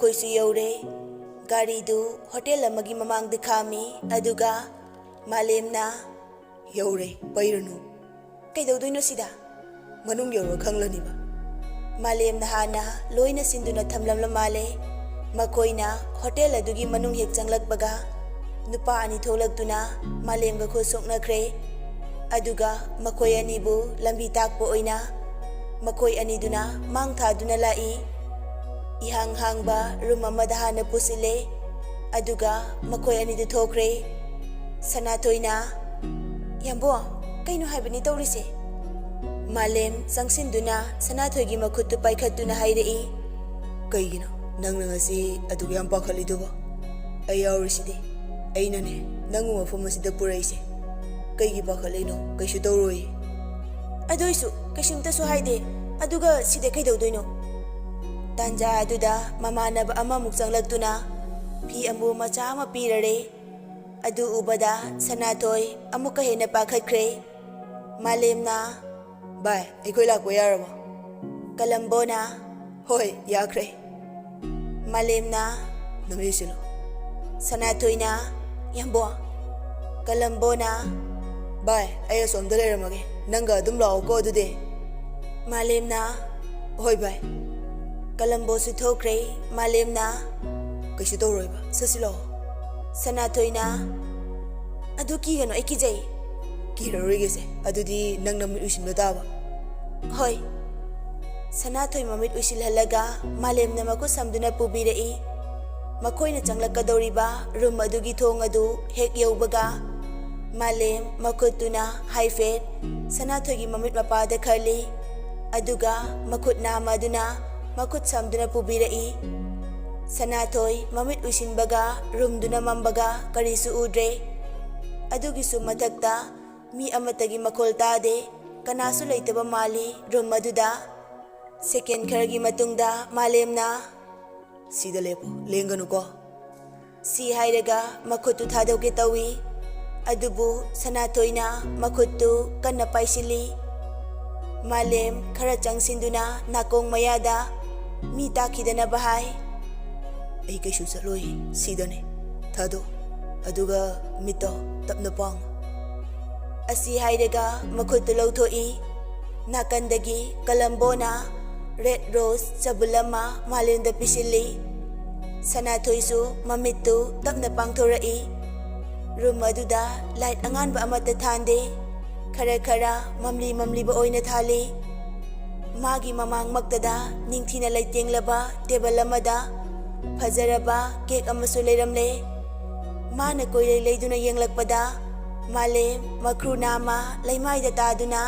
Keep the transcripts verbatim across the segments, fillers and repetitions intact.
ꯃꯈꯣꯏꯁꯨ ꯌꯧꯔꯦ꯫ ꯒꯥꯔꯤꯗꯨ ꯍꯣꯇꯦꯜ ꯑꯃꯒꯤ ꯃꯃꯥꯡꯗ ꯈꯥꯝꯃꯤ, ꯑꯗꯨꯒ ꯃꯥꯂꯦꯝꯅ, "ꯌꯧꯔꯦ, ꯄꯩꯔꯨꯅꯨ꯫ ꯀꯩꯗꯧꯗꯣꯏꯅꯣ ꯁꯤꯗ? ꯃꯅꯨꯡ ꯌꯧꯔ ꯈꯪꯂꯅꯤꯕ꯫" ꯃꯥꯂꯦꯝꯅ ꯍꯥꯟꯅ ꯂꯣꯏꯅ ꯁꯤꯟꯗꯨꯅ ꯊꯝꯂꯝꯂ ꯃꯥꯜꯂꯦ꯫ ꯃꯈꯣꯏꯅ ꯍꯣꯇꯦꯜ ꯑꯗꯨꯒꯤ ꯃꯅꯨꯡ ꯍꯦꯛ ꯆꯪꯂꯛꯄꯒ, ꯅꯨꯄꯥ ꯑꯅꯤ ꯊꯣꯛꯂꯛꯇꯨꯅ ꯃꯥꯂꯦꯝꯒ ꯈꯨꯠ ꯁꯣꯛꯅꯈ꯭ꯔꯦ꯫ ꯑꯗꯨꯒ ꯃꯈꯣꯏ ꯑꯅꯤꯕꯨ ꯂꯝꯕꯤ ꯇꯥꯛꯄ ꯑꯣꯏꯅ ꯃꯈꯣꯏ ꯑꯅꯤꯗꯨꯅ ꯃꯥꯡ ꯊꯥꯗꯨꯅ ꯂꯥꯛꯏ꯫ ꯏꯍꯥꯡ ꯍꯥꯡꯕ ꯔꯨꯝ ꯑꯃꯗ ꯍꯥꯟꯅ ꯄꯨꯁꯤꯜꯂꯦ꯫ ꯑꯗꯨꯒ ꯃꯈꯣꯏ ꯑꯅꯤꯗꯨ ꯊꯣꯛꯈ꯭ꯔꯦ꯫ ꯁꯅꯥꯊꯣꯏꯅ, "ꯌꯥꯝꯕꯣ, ꯀꯩꯅꯣ ꯍꯥꯏꯕꯅꯤ ꯇꯧꯔꯤꯁꯦ?" ꯃꯥꯂꯦꯝ ꯆꯪꯁꯤꯟꯗꯨꯅ ꯁꯅꯥꯊꯣꯏꯒꯤ ꯃꯈꯨꯠꯇꯨ ꯄꯥꯏꯈꯠꯇꯨꯅ ꯍꯥꯏꯔꯛꯏ꯫ "ꯀꯩꯒꯤꯅꯣ ꯅꯪꯅ ꯉꯁꯤ ꯑꯗꯨꯛ ꯌꯥꯝ ꯄꯥꯈꯠꯂꯤꯗꯨꯕꯣ? ꯑꯩ ꯌꯥꯎꯔꯤꯁꯤꯗꯤ꯫ ꯑꯩꯅꯅꯦ, ꯅꯪꯕꯨ ꯃꯐꯝ ꯑꯁꯤꯗ ꯄꯨꯔꯛꯏꯁꯦ꯫ ꯀꯩꯒꯤ ꯄꯥꯈꯠꯂꯤꯅꯣ? ꯀꯩꯁꯨ ꯇꯧꯔꯣꯏꯌꯦ꯫" "ꯑꯗꯨꯏꯁꯨ ꯀꯩꯁꯨꯝꯇꯁꯨ ꯍꯥꯏꯗꯦ꯫ ꯑꯗꯨꯒ ꯁꯤꯗ ꯀꯩꯗꯧꯗꯣꯏꯅꯣ?" ꯇꯥꯟꯖꯥ ꯑꯗꯨꯗ ꯃꯃꯥꯟꯅꯕ ꯑꯃꯃꯨꯛ ꯆꯪꯂꯛꯇꯨꯅ ꯐꯤ ꯑꯃꯨ ꯃꯆꯥ ꯑꯃ ꯄꯤꯔꯔꯦ꯫ ꯑꯗꯨ ꯎꯕꯗ ꯁꯅꯥꯊꯣꯏ ꯑꯃꯨꯛꯀ ꯍꯦꯟꯅ ꯄꯥꯈꯠꯈ꯭ꯔꯦ꯫ ꯃꯥꯂꯦꯝꯅ, "ꯚꯥꯏ, ꯑꯩꯈꯣꯏ ꯂꯥꯛꯄ ꯌꯥꯔꯕꯣ?" ꯀꯂꯝꯕꯣꯅ, "ꯍꯣꯏ, ꯌꯥꯈ꯭ꯔꯦ꯫" ꯃꯥꯂꯦꯝꯅ, "ꯅꯃꯤꯠ ꯎꯏꯁꯤꯜꯂꯣ꯫" ꯁꯅꯥꯊꯣꯏꯅ, "ꯌꯥꯝꯕꯣ꯫" ꯀꯂꯝꯕꯣꯅ, "ꯚꯥꯏ, ꯑꯩ ꯑꯁꯣꯝꯗ ꯂꯩꯔꯝꯃꯒꯦ, ꯅꯪꯒ ꯑꯗꯨꯝ ꯂꯥꯛꯑꯣꯀꯣ ꯑꯗꯨꯗꯤ꯫" ꯃꯥꯂꯦꯝꯅ, "ꯍꯣꯏ ꯚꯥꯏ꯫" ꯀꯂꯝꯕꯣꯁꯨ ꯊꯣꯛꯈ꯭ꯔꯦ꯫ ꯃꯥꯂꯦꯝꯅ, "ꯀꯩꯁꯨ ꯇꯧꯔꯣꯏꯕ, ꯆꯠꯁꯤ ꯂꯥꯛꯑꯣ꯫" ꯁꯅꯥꯊꯣꯏꯅ, "ꯑꯗꯨ ꯀꯤꯒꯅꯨ, ꯑꯩ ꯀꯤꯖꯩ꯫" "ꯀꯤꯔꯔꯣꯏꯒꯦꯁꯦ, ꯑꯗꯨꯗꯤ ꯅꯪ ꯅꯃꯤꯠ ꯎꯏꯁꯤꯟꯕ ꯇꯥꯕ꯫" "ꯍꯣꯏ꯫" ꯁꯅꯥꯊꯣꯏ ꯃꯃꯤꯠ ꯎꯏꯁꯤꯜꯍꯜꯂꯒ ꯃꯥꯂꯦꯝꯅ ꯃꯈꯨꯠ ꯁꯝꯗꯨꯅ ꯄꯨꯕꯤꯔꯛꯏ꯫ ꯃꯈꯣꯏꯅ ꯆꯪꯂꯛꯀꯗꯧꯔꯤꯕ ꯔꯨꯝ ꯑꯗꯨꯒꯤ ꯊꯣꯡ ꯑꯗꯨ ꯍꯦꯛ ꯌꯧꯕꯒ, ꯃꯥꯂꯦꯝ ꯃꯈꯨꯠꯇꯨꯅ ꯍꯥꯏꯐꯦꯠ ꯁꯅꯥꯊꯣꯏꯒꯤ ꯃꯃꯤꯠ ꯃꯄꯥꯗ ꯈꯜꯂꯤ, ꯑꯗꯨꯒ ꯃꯈꯨꯠ ꯅꯥꯝꯃ ꯑꯗꯨꯅ ꯃꯈꯨꯠ ꯁꯝꯗꯨꯅ ꯄꯨꯕꯤꯔꯛꯏ꯫ ꯁꯅꯥꯊꯣꯏ ꯃꯃꯤꯠ ꯎꯏꯁꯤꯟꯕꯒ ꯔꯨꯝꯗꯨꯅ ꯃꯝꯕꯒ ꯀꯔꯤꯁꯨ ꯎꯗ꯭ꯔꯦ꯫ ꯑꯗꯨꯒꯤꯁꯨ ꯃꯊꯛꯇ ꯃꯤ ꯑꯃꯠꯇꯒꯤ ꯃꯈꯣꯜ ꯇꯥꯗꯦ, ꯀꯅꯥꯁꯨ ꯂꯩꯇꯕ ꯃꯥꯜꯂꯤ ꯔꯨꯝ ꯑꯗꯨꯗ꯫ ꯁꯦꯀꯦꯟ ꯈꯔꯒꯤ ꯃꯇꯨꯡꯗ ꯃꯥꯂꯦꯝꯅ, "ꯁꯤꯗ ꯂꯦꯞꯄꯨ, ꯂꯦꯡꯒꯅꯨꯀꯣ꯫" ꯁꯤ ꯍꯥꯏꯔꯒ ꯃꯈꯨꯠꯇꯨ ꯊꯥꯗꯣꯛꯀꯦ ꯇꯧꯏ꯫ ꯑꯗꯨꯕꯨ ꯁꯅꯥꯊꯣꯏꯅ ꯃꯈꯨꯠꯇꯨ ꯀꯟꯅ ꯄꯥꯏꯁꯤꯜꯂꯤ꯫ ꯃꯥꯂꯦꯝ ꯈꯔ ꯆꯪꯁꯤꯟꯗꯨꯅ ꯅꯥꯀꯣꯡ ꯃꯌꯥꯗ ꯃꯤ ꯇꯥꯈꯤꯗꯅꯕ ꯍꯥꯏ꯫ ꯑꯩ ꯀꯩꯁꯨ ꯆꯠꯂꯣꯏ, ꯁꯤꯗꯅꯦ꯫ ꯊꯥꯗꯣꯛ, ꯑꯗꯨꯒ ꯃꯤꯠꯇꯣ ꯇꯞꯅ ꯄꯥꯡꯉꯨ꯫ ꯑꯁꯤ ꯍꯥꯏꯔꯒ ꯃꯈꯨꯠꯇꯨ ꯂꯧꯊꯣꯛꯏ꯫ ꯅꯥꯀꯟꯗꯒꯤ ꯀꯂꯝꯕꯣꯅ ꯔꯦꯗ ꯔꯣꯁ ꯆꯕꯨꯜ ꯑꯃ ꯃꯥꯂꯦꯝꯗ ꯄꯤꯁꯤꯜꯂꯤ꯫ ꯁꯅꯥꯊꯣꯏꯁꯨ ꯃꯃꯤꯠꯇꯨ ꯇꯞꯅ ꯄꯥꯡꯊꯣꯔꯛꯏ꯫ ꯔꯨꯝ ꯑꯗꯨꯗ ꯂꯥꯏꯠ ꯑꯉꯥꯟꯕ ꯑꯃꯠꯇ ꯊꯥꯟꯗꯦ꯫ ꯈꯔ ꯈꯔ ꯃꯝꯂꯤ ꯃꯝꯂꯤꯕ ꯑꯣꯏꯅ ꯊꯥꯜꯂꯤ꯫ ꯃꯥꯒꯤ ꯃꯃꯥꯡꯃꯛꯇꯗ ꯅꯤꯡꯊꯤꯅ ꯂꯩꯇꯦꯡꯂꯕ ꯇꯦꯕꯜ ꯑꯃꯗ ꯐꯖꯔꯕ ꯀꯦꯛ ꯑꯃꯁꯨ ꯂꯩꯔꯝꯂꯦ꯫ ꯃꯥꯅ ꯀꯣꯏꯂꯩ ꯂꯩꯗꯨꯅ ꯌꯦꯡꯂꯛꯄꯗ ꯃꯥꯂꯦꯝ ꯃꯈ꯭ꯔꯨ ꯅꯥꯝꯃ ꯂꯩꯃꯥꯏꯗ ꯇꯥꯗꯨꯅ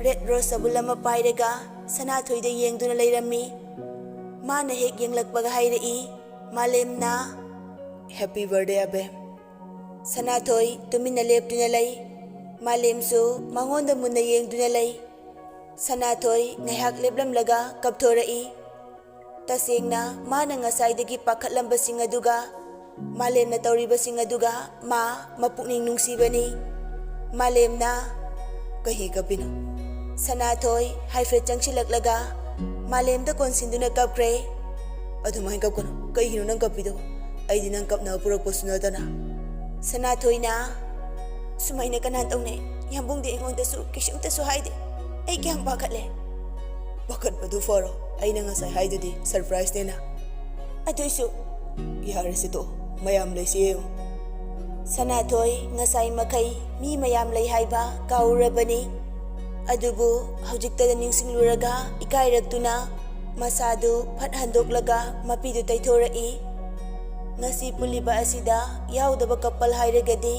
ꯔꯦꯗ ꯔꯣꯁ ꯆꯕꯨꯜ ꯑꯃ ꯄꯥꯏꯔꯒ ꯁꯅꯥꯊꯣꯏꯗ ꯌꯦꯡꯗꯨꯅ ꯂꯩꯔꯝꯃꯤ꯫ ꯃꯥꯅ ꯍꯦꯛ ꯌꯦꯡꯂꯛꯄꯒ ꯍꯥꯏꯔꯛꯏ, ꯃꯥꯂꯦꯝꯅ, "Happy birthday, ꯑꯕꯦꯝ!" ꯁꯅꯥꯊꯣꯏ ꯇꯨꯃꯤꯟꯅ ꯂꯦꯞꯇꯨꯅ ꯂꯩ꯫ ꯃꯥꯂꯦꯝꯁꯨ ꯃꯉꯣꯟꯗ ꯃꯨꯟꯅ ꯌꯦꯡꯗꯨꯅ ꯂꯩ꯫ ꯁꯅꯥꯊꯣꯏ ꯉꯥꯏꯍꯥꯛ ꯂꯦꯞꯂꯝꯂꯒ ꯀꯞꯊꯣꯔꯛꯏ꯫ ꯇꯁꯦꯡꯅ ꯃꯥꯅ ꯉꯁꯥꯏꯗꯒꯤ ꯄꯥꯈꯠꯂꯝꯕꯁꯤꯡ ꯑꯗꯨꯒ ꯃꯥꯂꯦꯝꯅ ꯇꯧꯔꯤꯕꯁꯤꯡ ꯑꯗꯨꯒ ꯃꯥ ꯃꯄꯨꯛꯅꯤꯡ ꯅꯨꯡꯁꯤꯕꯅꯤ꯫ ꯃꯥꯂꯦꯝꯅ, "ꯀꯩꯒꯤ ꯀꯞꯄꯤꯅꯣ?" ꯁꯅꯥꯊꯣꯏ ꯍꯥꯏꯐꯦꯠ ꯆꯪꯁꯤꯜꯂꯛꯂꯒ ꯃꯥꯂꯦꯝꯗ ꯀꯣꯟꯁꯤꯟꯗꯨꯅ ꯀꯞꯈ꯭ꯔꯦ꯫ "ꯑꯗꯨꯃꯥꯏꯅ ꯀꯞꯀꯅꯨ꯫ ꯀꯩꯒꯤꯅꯣ ꯅꯪ ꯀꯞꯄꯤꯗꯨꯕꯣ? ꯑꯩꯗꯤ ꯅꯪ ꯀꯞꯅꯕ ꯄꯨꯔꯛꯄꯁꯨ ꯅꯠꯇꯅ꯫" ꯁꯅꯥꯊꯣꯏꯅ, "ꯁꯨꯃꯥꯏꯅ ꯀꯅꯥ ꯇꯧꯅꯩ? ꯌꯥꯝꯕꯨꯡꯗꯤ ꯑꯩꯉꯣꯟꯗꯁꯨ ꯀꯩꯁꯨꯝꯇꯁꯨ ꯍꯥꯏꯗꯦ꯫ ꯑꯩ ꯀꯌꯥꯝ ꯄꯥꯈꯠꯂꯦ꯫" "ꯄꯥꯈꯠꯄꯗꯨ ꯐꯔꯣ꯫ ꯑꯩꯅ ꯉꯁꯥꯏ ꯍꯥꯏꯗꯨꯗꯤ surpriseꯅꯦꯅ꯫" "ꯑꯗꯨꯏꯁꯨ꯫" "ꯌꯥꯔꯦꯁꯦ, ꯇꯣꯛꯑꯣ꯫ ꯃꯌꯥꯝ ꯂꯩꯁꯦ ꯌꯦꯡꯉꯨ꯫" ꯁꯅꯥꯊꯣꯏ ꯉꯁꯥꯏ ꯃꯈꯩ ꯃꯤ ꯃꯌꯥꯝ ꯂꯩ ꯍꯥꯏꯕ ꯀꯥꯎꯔꯕꯅꯤ꯫ ꯑꯗꯨꯕꯨ ꯍꯧꯖꯤꯛꯇꯗ ꯅꯤꯡꯁꯤꯡꯂꯨꯔꯒ ꯏꯀꯥꯏꯔꯛꯇꯨꯅ ꯃꯁꯥꯗꯨ ꯐꯠ ꯍꯟꯗꯣꯛꯂꯒ ꯃꯄꯤꯗꯨ ꯇꯩꯊꯣꯔꯛꯏ꯫ ꯉꯁꯤ ꯄꯨꯜꯂꯤꯕ ꯑꯁꯤꯗ ꯌꯥꯎꯗꯕ couple ꯍꯥꯏꯔꯒꯗꯤ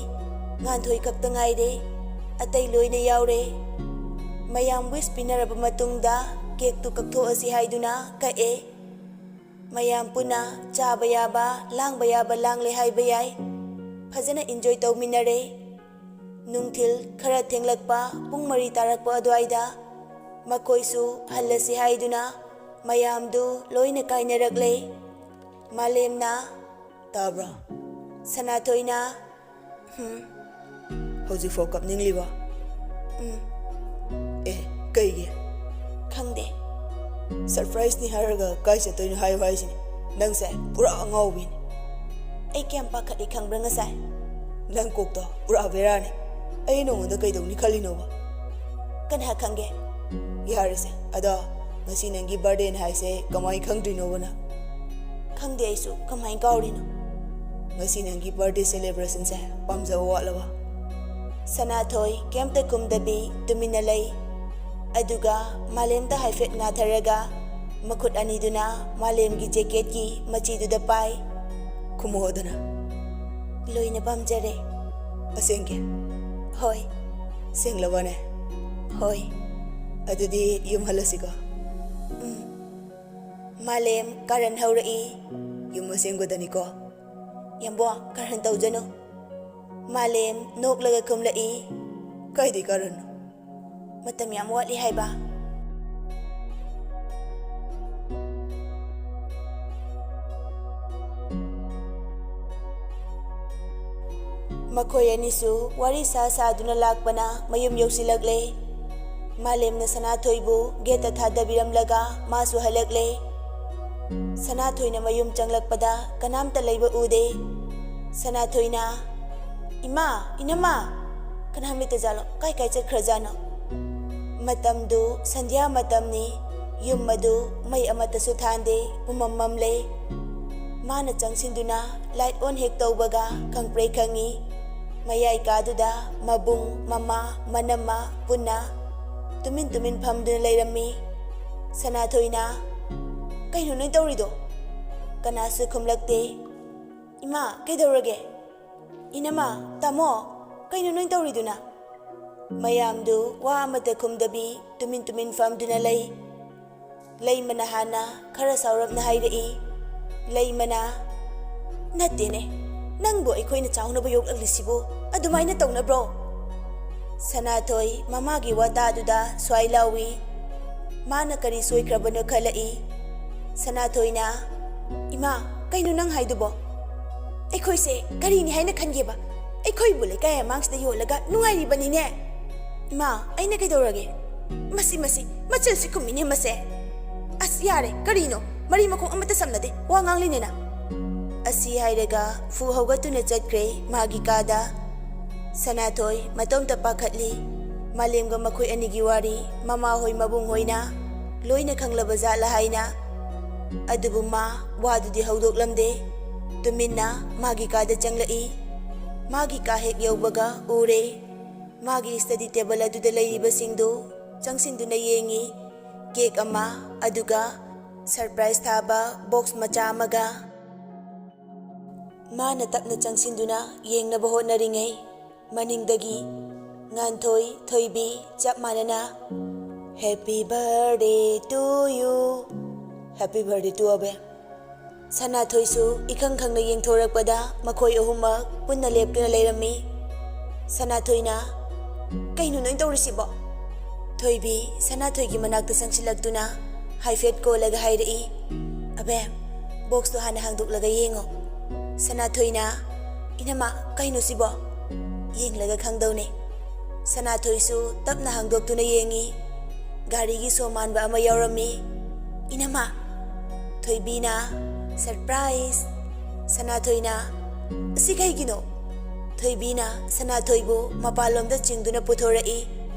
ꯉꯥꯟꯊꯣꯏ ꯈꯛꯇ ꯉꯥꯏꯔꯦ꯫ ꯑꯇꯩ ꯂꯣꯏꯅ ꯌꯥꯎꯔꯦ꯫ ꯃꯌꯥꯝ wish ꯄꯤꯅꯔꯕ ꯃꯇꯨꯡꯗ cakeꯇꯨ ꯀꯛꯊꯣꯛꯑꯁꯤ ꯍꯥꯏꯗꯨꯅ ꯀꯛꯑꯦ꯫ ꯃꯌꯥꯝ ꯄꯨꯟꯅ ꯆꯥꯕ ꯌꯥꯕ, ꯂꯥꯡꯕ ꯌꯥꯕ ꯂꯥꯡꯂꯦ ꯍꯥꯏꯕ ꯌꯥꯏ꯫ ꯐꯖꯅ enjoy ꯇꯧꯃꯤꯟꯅꯔꯦ꯫ ꯅꯨꯡꯊꯤꯜ ꯈꯔ ꯊꯦꯡꯂꯛꯄ, ꯄꯨꯡ ꯃꯔꯤ ꯇꯥꯔꯛꯄ ꯑꯗꯨꯋꯥꯏꯗ ꯃꯈꯣꯏꯁꯨ ꯍꯜꯂꯁꯤ ꯍꯥꯏꯗꯨꯅ ꯃꯌꯥꯝꯗꯨ ꯂꯣꯏꯅ ꯀꯥꯏꯅꯔꯛꯂꯦ꯫ ꯃꯥꯂꯦꯝꯅ, "ꯇꯥꯕ꯭ꯔꯥ?" ꯁꯅꯥꯊꯣꯏꯅ, "ꯍꯝ?" "ꯍꯧꯖꯤꯛꯐꯥꯎ ꯀꯞꯅꯤꯡꯂꯤꯕ?" "ꯎꯝ꯫" "ꯑꯦ, ꯀꯩꯒꯤ?" "ꯈꯪꯗꯦ꯫" "Surpriseꯅꯤ ꯍꯥꯏꯔꯒ ꯀꯥꯏ ꯆꯠꯇꯣꯏꯅꯣ ꯍꯥꯏꯌꯨ ꯍꯥꯏꯁꯤꯅꯤ꯫ ꯅꯪꯁꯦ ꯄꯨꯔꯥ ꯑꯉꯥꯎꯕꯤꯅꯤ꯫ ꯑꯩ ꯀꯌꯥꯝ ꯄꯥꯈꯠꯂꯤ ꯈꯪꯕ꯭ꯔꯥ ꯉꯁꯥꯏ? ꯅꯪ ꯀꯣꯛꯇꯣ ꯄꯨꯔꯥ ꯕꯦꯔꯥꯅꯤ꯫ ꯑꯩ ꯅꯉꯣꯟꯗ ꯀꯩꯗꯧꯅꯤ ꯈꯜꯂꯤꯅꯣꯕ? ꯀꯅꯥ ꯈꯪꯒꯦ? ꯌꯥꯔꯦꯁꯦ꯫ ꯑꯗꯣ ꯉꯁꯤ ꯅꯪꯒꯤ ꯕꯥꯔꯗꯦꯅꯦ ꯍꯥꯏꯁꯦ ꯀꯃꯥꯏ ꯈꯪꯗ꯭ꯔꯤꯅꯣꯕ ꯅꯪ? ꯈꯪꯗꯦ ꯑꯩꯁꯨ, ꯀꯃꯥꯏ ꯀꯥꯎꯔꯤꯅꯣ? ꯉꯁꯤ ꯅꯪꯒꯤ ꯕꯥꯔꯗꯦ ꯁꯦꯂꯦꯕ꯭ꯔꯦꯁꯟꯁꯦ ꯄꯥꯝꯖꯕ ꯋꯥꯠꯂꯕ? ꯁꯅꯥꯊꯣꯏ ꯀꯩꯝꯇ ꯈꯨꯝꯗꯕꯤ ꯇꯨꯃꯤꯟꯅ ꯂꯩ꯫ ꯑꯗꯨꯒ ꯃꯥꯂꯦꯝꯗ ꯍꯥꯏꯐꯦꯠ ꯉꯥꯊꯔꯒ ꯃꯈꯨꯠ ꯑꯅꯤꯗꯨꯅ ꯃꯥꯂꯦꯝꯒꯤ ꯖꯦꯀꯦꯠꯀꯤ ꯃꯆꯤꯗꯨꯗ ꯄꯥꯏ꯫ ꯈꯨꯝꯃꯣꯗꯅ꯫ ꯂꯣꯏꯅ ꯄꯥꯝꯖꯔꯦ꯫ ꯑꯁꯦꯡꯀꯤ? ꯍꯣꯏ꯫ ꯁꯦꯡꯂꯕꯅꯦ? ꯍꯣꯏ꯫ ꯑꯗꯨꯗꯤ ꯌꯨꯝ ꯍꯜꯂꯁꯤꯀꯣ꯫ ꯎꯝ꯫ ꯃꯥꯂꯦꯝ ꯀꯥꯔꯟ ꯍꯧꯔꯛꯏ꯫ ꯌꯨꯝ ꯑꯁꯦꯡꯕꯗꯅꯤꯀꯣ꯫ ꯌꯥꯝꯕꯣ, ꯀꯥꯔꯟ ꯇꯧꯖꯅꯨ꯫ ꯃꯥꯂꯦꯝ ꯅꯣꯛꯂꯒ ꯈꯨꯝꯂꯛꯏ꯫ ꯀꯩꯗꯤ ꯀꯥꯔꯟꯅꯣ? ꯃꯇꯝ ꯌꯥꯝ ꯋꯥꯠꯂꯤ ꯍꯥꯏꯕ꯫ ꯃꯈꯣꯏ ꯑꯅꯤꯁꯨ ꯋꯥꯔꯤ ꯁꯥ ꯁꯥꯗꯨꯅ ꯂꯥꯛꯄꯅ ꯃꯌꯨꯝ ꯌꯧꯁꯤꯜꯂꯛꯂꯦ꯫ ꯃꯥꯂꯦꯝꯅ ꯁꯅꯥꯊꯣꯏꯕꯨ ꯒꯦꯠꯇ ꯊꯥꯗꯕꯤꯔꯝꯂꯒ ꯃꯥꯁꯨ ꯍꯜꯂꯛꯂꯦ꯫ ꯁꯅꯥꯊꯣꯏꯅ ꯃꯌꯨꯝ ꯆꯪꯂꯛꯄꯗ ꯀꯅꯥꯝꯇ ꯂꯩꯕ ꯎꯗꯦ꯫ ꯁꯅꯥꯊꯣꯏꯅ, "ꯏꯃꯥ, ꯏꯅꯝꯃ, ꯀꯅꯥ ꯃꯤꯠꯇ ꯖꯥꯠꯂꯣ? ꯀꯥꯏ ꯀꯥꯏ ꯆꯠꯈ꯭ꯔꯖꯥꯠꯅꯣ?" ꯃꯇꯝꯗꯨ ꯁꯟꯙ꯭ꯌꯥ ꯃꯇꯝꯅꯤ꯫ ꯌꯨꯝ ꯑꯗꯨ ꯃꯩ ꯑꯃꯠꯇꯁꯨ ꯊꯥꯟꯗꯦ, ꯄꯨꯝꯃꯝ ꯃꯝꯂꯦ꯫ ꯃꯥꯅ ꯆꯪꯁꯤꯟꯗꯨꯅ ꯂꯥꯏꯠ ꯑꯣꯟ ꯍꯦꯛ ꯇꯧꯕꯒ ꯈꯪꯄ꯭ꯔꯩ ꯈꯪꯉꯤ꯫ ꯃꯌꯥꯏ ꯀꯥꯗꯨꯗ ꯃꯕꯨꯡ, ꯃꯃꯥ, ꯃꯅꯝꯃ ꯄꯨꯟꯅ ꯇꯨꯃꯤꯟ ꯇꯨꯃꯤꯟ ꯐꯝꯗꯨꯅ ꯂꯩꯔꯝꯃꯤ꯫ ꯁꯅꯥꯊꯣꯏꯅ, "ꯀꯩꯅꯣ ꯅꯣꯏ ꯇꯧꯔꯤꯗꯣ?" ꯀꯅꯥꯁꯨ ꯈꯨꯝꯂꯛꯇꯦ꯫ "ꯏꯃꯥ, ꯀꯩꯗꯧꯔꯒꯦ? ꯏꯅꯝꯃ, ꯇꯥꯃꯣ, ꯀꯩꯅꯣ ꯅꯣꯏ ꯇꯧꯔꯤꯗꯨꯅ?" ꯃꯌꯥꯝꯗꯨ ꯋꯥ ꯑꯃꯠꯇ ꯈꯨꯝꯗꯕꯤ ꯇꯨꯃꯤꯟ ꯇꯨꯃꯤꯟ ꯐꯝꯗꯨꯅ ꯂꯩ꯫ ꯂꯩꯃꯅ ꯍꯥꯟꯅ ꯈꯔ ꯁꯥꯎꯔꯞꯅ ꯍꯥꯏꯔꯛꯏ꯫ ꯂꯩꯃꯅ, "ꯅꯠꯇꯦꯅꯦ, ꯅꯪꯕꯨ ꯑꯩꯈꯣꯏꯅ ꯆꯥꯎꯅꯕ ꯌꯣꯛꯂꯛꯂꯤꯁꯤꯕꯨ ꯑꯗꯨꯃꯥꯏꯅ ꯇꯧꯅꯕ꯭ꯔꯣ?" ꯁꯅꯥꯊꯣꯏ ꯃꯃꯥꯒꯤ ꯋꯥꯇꯥꯗꯨꯗ ꯁ꯭ꯋꯥꯏ ꯂꯥꯎꯏ꯫ ꯃꯥꯅ ꯀꯔꯤ ꯁꯣꯏꯈ꯭ꯔꯕꯅꯣ ꯈꯜꯂꯛꯏ꯫ ꯁꯅꯥꯊꯣꯏꯅ, "ꯏꯃꯥ, ꯀꯩꯅꯣ ꯅꯪ ꯍꯥꯏꯗꯨꯕꯣ? ꯑꯩꯈꯣꯏꯁꯦ ꯀꯔꯤꯅꯤ ꯍꯥꯏꯅ ꯈꯟꯒꯦꯕ? ꯑꯩꯈꯣꯏꯕꯨ ꯂꯩꯀꯥꯏ ꯑꯃꯥꯡꯁꯤꯗ ꯌꯣꯜꯂꯒ ꯅꯨꯡꯉꯥꯏꯔꯤꯕꯅꯤꯅꯦ꯫ ꯏꯃꯥ, ꯑꯩꯅ ꯀꯩꯗꯧꯔꯒꯦ? ꯃꯁꯤ, ꯃꯁꯤ, ꯃꯆꯤꯟꯁꯤ ꯈꯨꯝꯃꯤꯅꯦ ꯃꯁꯦ꯫ ꯑꯁ, ꯌꯥꯔꯦ, ꯀꯔꯤꯅꯣ? ꯃꯔꯤ ꯃꯈꯣꯡ ꯑꯃꯠꯇ ꯁꯝꯅꯗꯦ, ꯋꯥ ꯉꯥꯡꯂꯤꯅꯦꯅ꯫ ꯑꯁꯤ ꯍꯥꯏꯔꯒ ꯐꯨ ꯍꯧꯒꯠꯇꯨꯅ ꯆꯠꯈ꯭ꯔꯦ ꯃꯥꯒꯤ ꯀꯥꯗ꯫ ꯁꯅꯥꯊꯣꯏ ꯃꯇꯣꯝꯇ ꯄꯥꯈꯠꯂꯤ꯫ ꯃꯥꯂꯦꯝꯒ ꯃꯈꯣꯏ ꯑꯅꯤꯒꯤ ꯋꯥꯔꯤ ꯃꯃꯥ ꯍꯣꯏ ꯃꯕꯨꯡ ꯍꯣꯏꯅ ꯂꯣꯏꯅ ꯈꯪꯂꯕ ꯖꯥꯠꯂ ꯍꯥꯏꯅ꯫ ꯑꯗꯨꯕꯨ ꯃꯥ ꯋꯥꯗꯨꯗꯤ ꯍꯧꯗꯣꯛꯂꯝꯗꯦ꯫ ꯇꯨꯃꯤꯟꯅ ꯃꯥꯒꯤ ꯀꯥꯗ ꯆꯪꯂꯛꯏ꯫ ꯃꯥꯒꯤ ꯀꯥ ꯍꯦꯛ ꯌꯧꯕꯒ ꯎꯔꯦ꯫ ꯃꯥꯒꯤ ꯁ꯭ꯇꯗꯤ ꯇꯦꯕꯜ ꯑꯗꯨꯗ ꯂꯩꯔꯤꯕꯁꯤꯡꯗꯨ ꯆꯪꯁꯤꯟꯗꯨꯅ ꯌꯦꯡꯉꯤ꯫ ꯀꯦꯛ ꯑꯃ, ꯑꯗꯨꯒ ꯁꯔꯄ꯭ꯔꯥꯏꯖ ꯊꯥꯕ ꯕꯣꯛꯁ ꯃꯆꯥ ꯑꯃꯒ꯫ ꯃꯥꯅ ꯇꯞꯅ ꯆꯪꯁꯤꯟꯗꯨꯅ ꯌꯦꯡꯅꯕ ꯍꯣꯠꯅꯔꯤꯉꯩ, ꯃꯅꯤꯡꯗꯒꯤ ꯉꯥꯟꯊꯣꯏ, ꯊꯣꯏꯕꯤ ꯆꯞ ꯃꯥꯟꯅꯅ "Happy birthday to you, happy birthday to ꯑꯕꯦ." ꯁꯅꯥꯊꯣꯏꯁꯨ ꯏꯈꯪ ꯈꯪꯅ ꯌꯦꯡꯊꯣꯔꯛꯄꯗ ꯃꯈꯣꯏ ꯑꯍꯨꯝꯃꯛ ꯄꯨꯟꯅ ꯂꯦꯞꯇꯨꯅ ꯂꯩꯔꯝꯃꯤ꯫ ꯁꯅꯥꯊꯣꯏꯅ, "ꯀꯩꯅꯣ ꯅꯣꯏ ꯇꯧꯔꯤꯁꯤꯕꯣ?" ꯊꯣꯏꯕꯤ ꯁꯅꯥꯊꯣꯏꯒꯤ ꯃꯅꯥꯛꯇ ꯆꯪꯁꯤꯜꯂꯛꯇꯨꯅ ꯍꯥꯏꯐꯦꯠ ꯀꯣꯜꯂꯒ ꯍꯥꯏꯔꯛꯏ, "ꯑꯕꯦꯝ, ꯕꯣꯛꯁꯇꯣ ꯍꯥꯟꯅ ꯍꯥꯡꯗꯣꯛꯂꯒ ꯌꯦꯡꯉꯣ꯫" ꯁꯅꯥꯊꯣꯏꯅ, "ꯏꯅꯝꯃ, ꯀꯩꯅꯣ ꯁꯤꯕꯣ?" "ꯌꯦꯡꯂꯒ ꯈꯪꯗꯧꯅꯦ꯫" ꯁꯅꯥꯊꯣꯏꯁꯨ ꯇꯞꯅ ꯍꯥꯡꯗꯣꯛꯇꯨꯅ ꯌꯦꯡꯉꯤ꯫ ꯒꯥꯔꯤꯒꯤ ꯁꯣ ꯃꯥꯟꯕ ꯑꯃ ꯌꯥꯎꯔꯝꯃꯤ꯫ "ꯏꯅꯝꯃ!" ꯊꯣꯏꯕꯤꯅ, "ꯁꯔꯄ꯭ꯔꯥꯏꯖ!" ꯁꯅꯥꯊꯣꯏꯅ, "ꯑꯁꯤ ꯀꯩꯒꯤꯅꯣ?" ꯊꯣꯏꯕꯤꯅ ꯁꯅꯥꯊꯣꯏꯕꯨ ꯃꯄꯥꯟꯂꯣꯝꯗ ꯆꯤꯡꯗꯨꯅ ꯄꯨꯊꯣꯔꯛꯏ꯫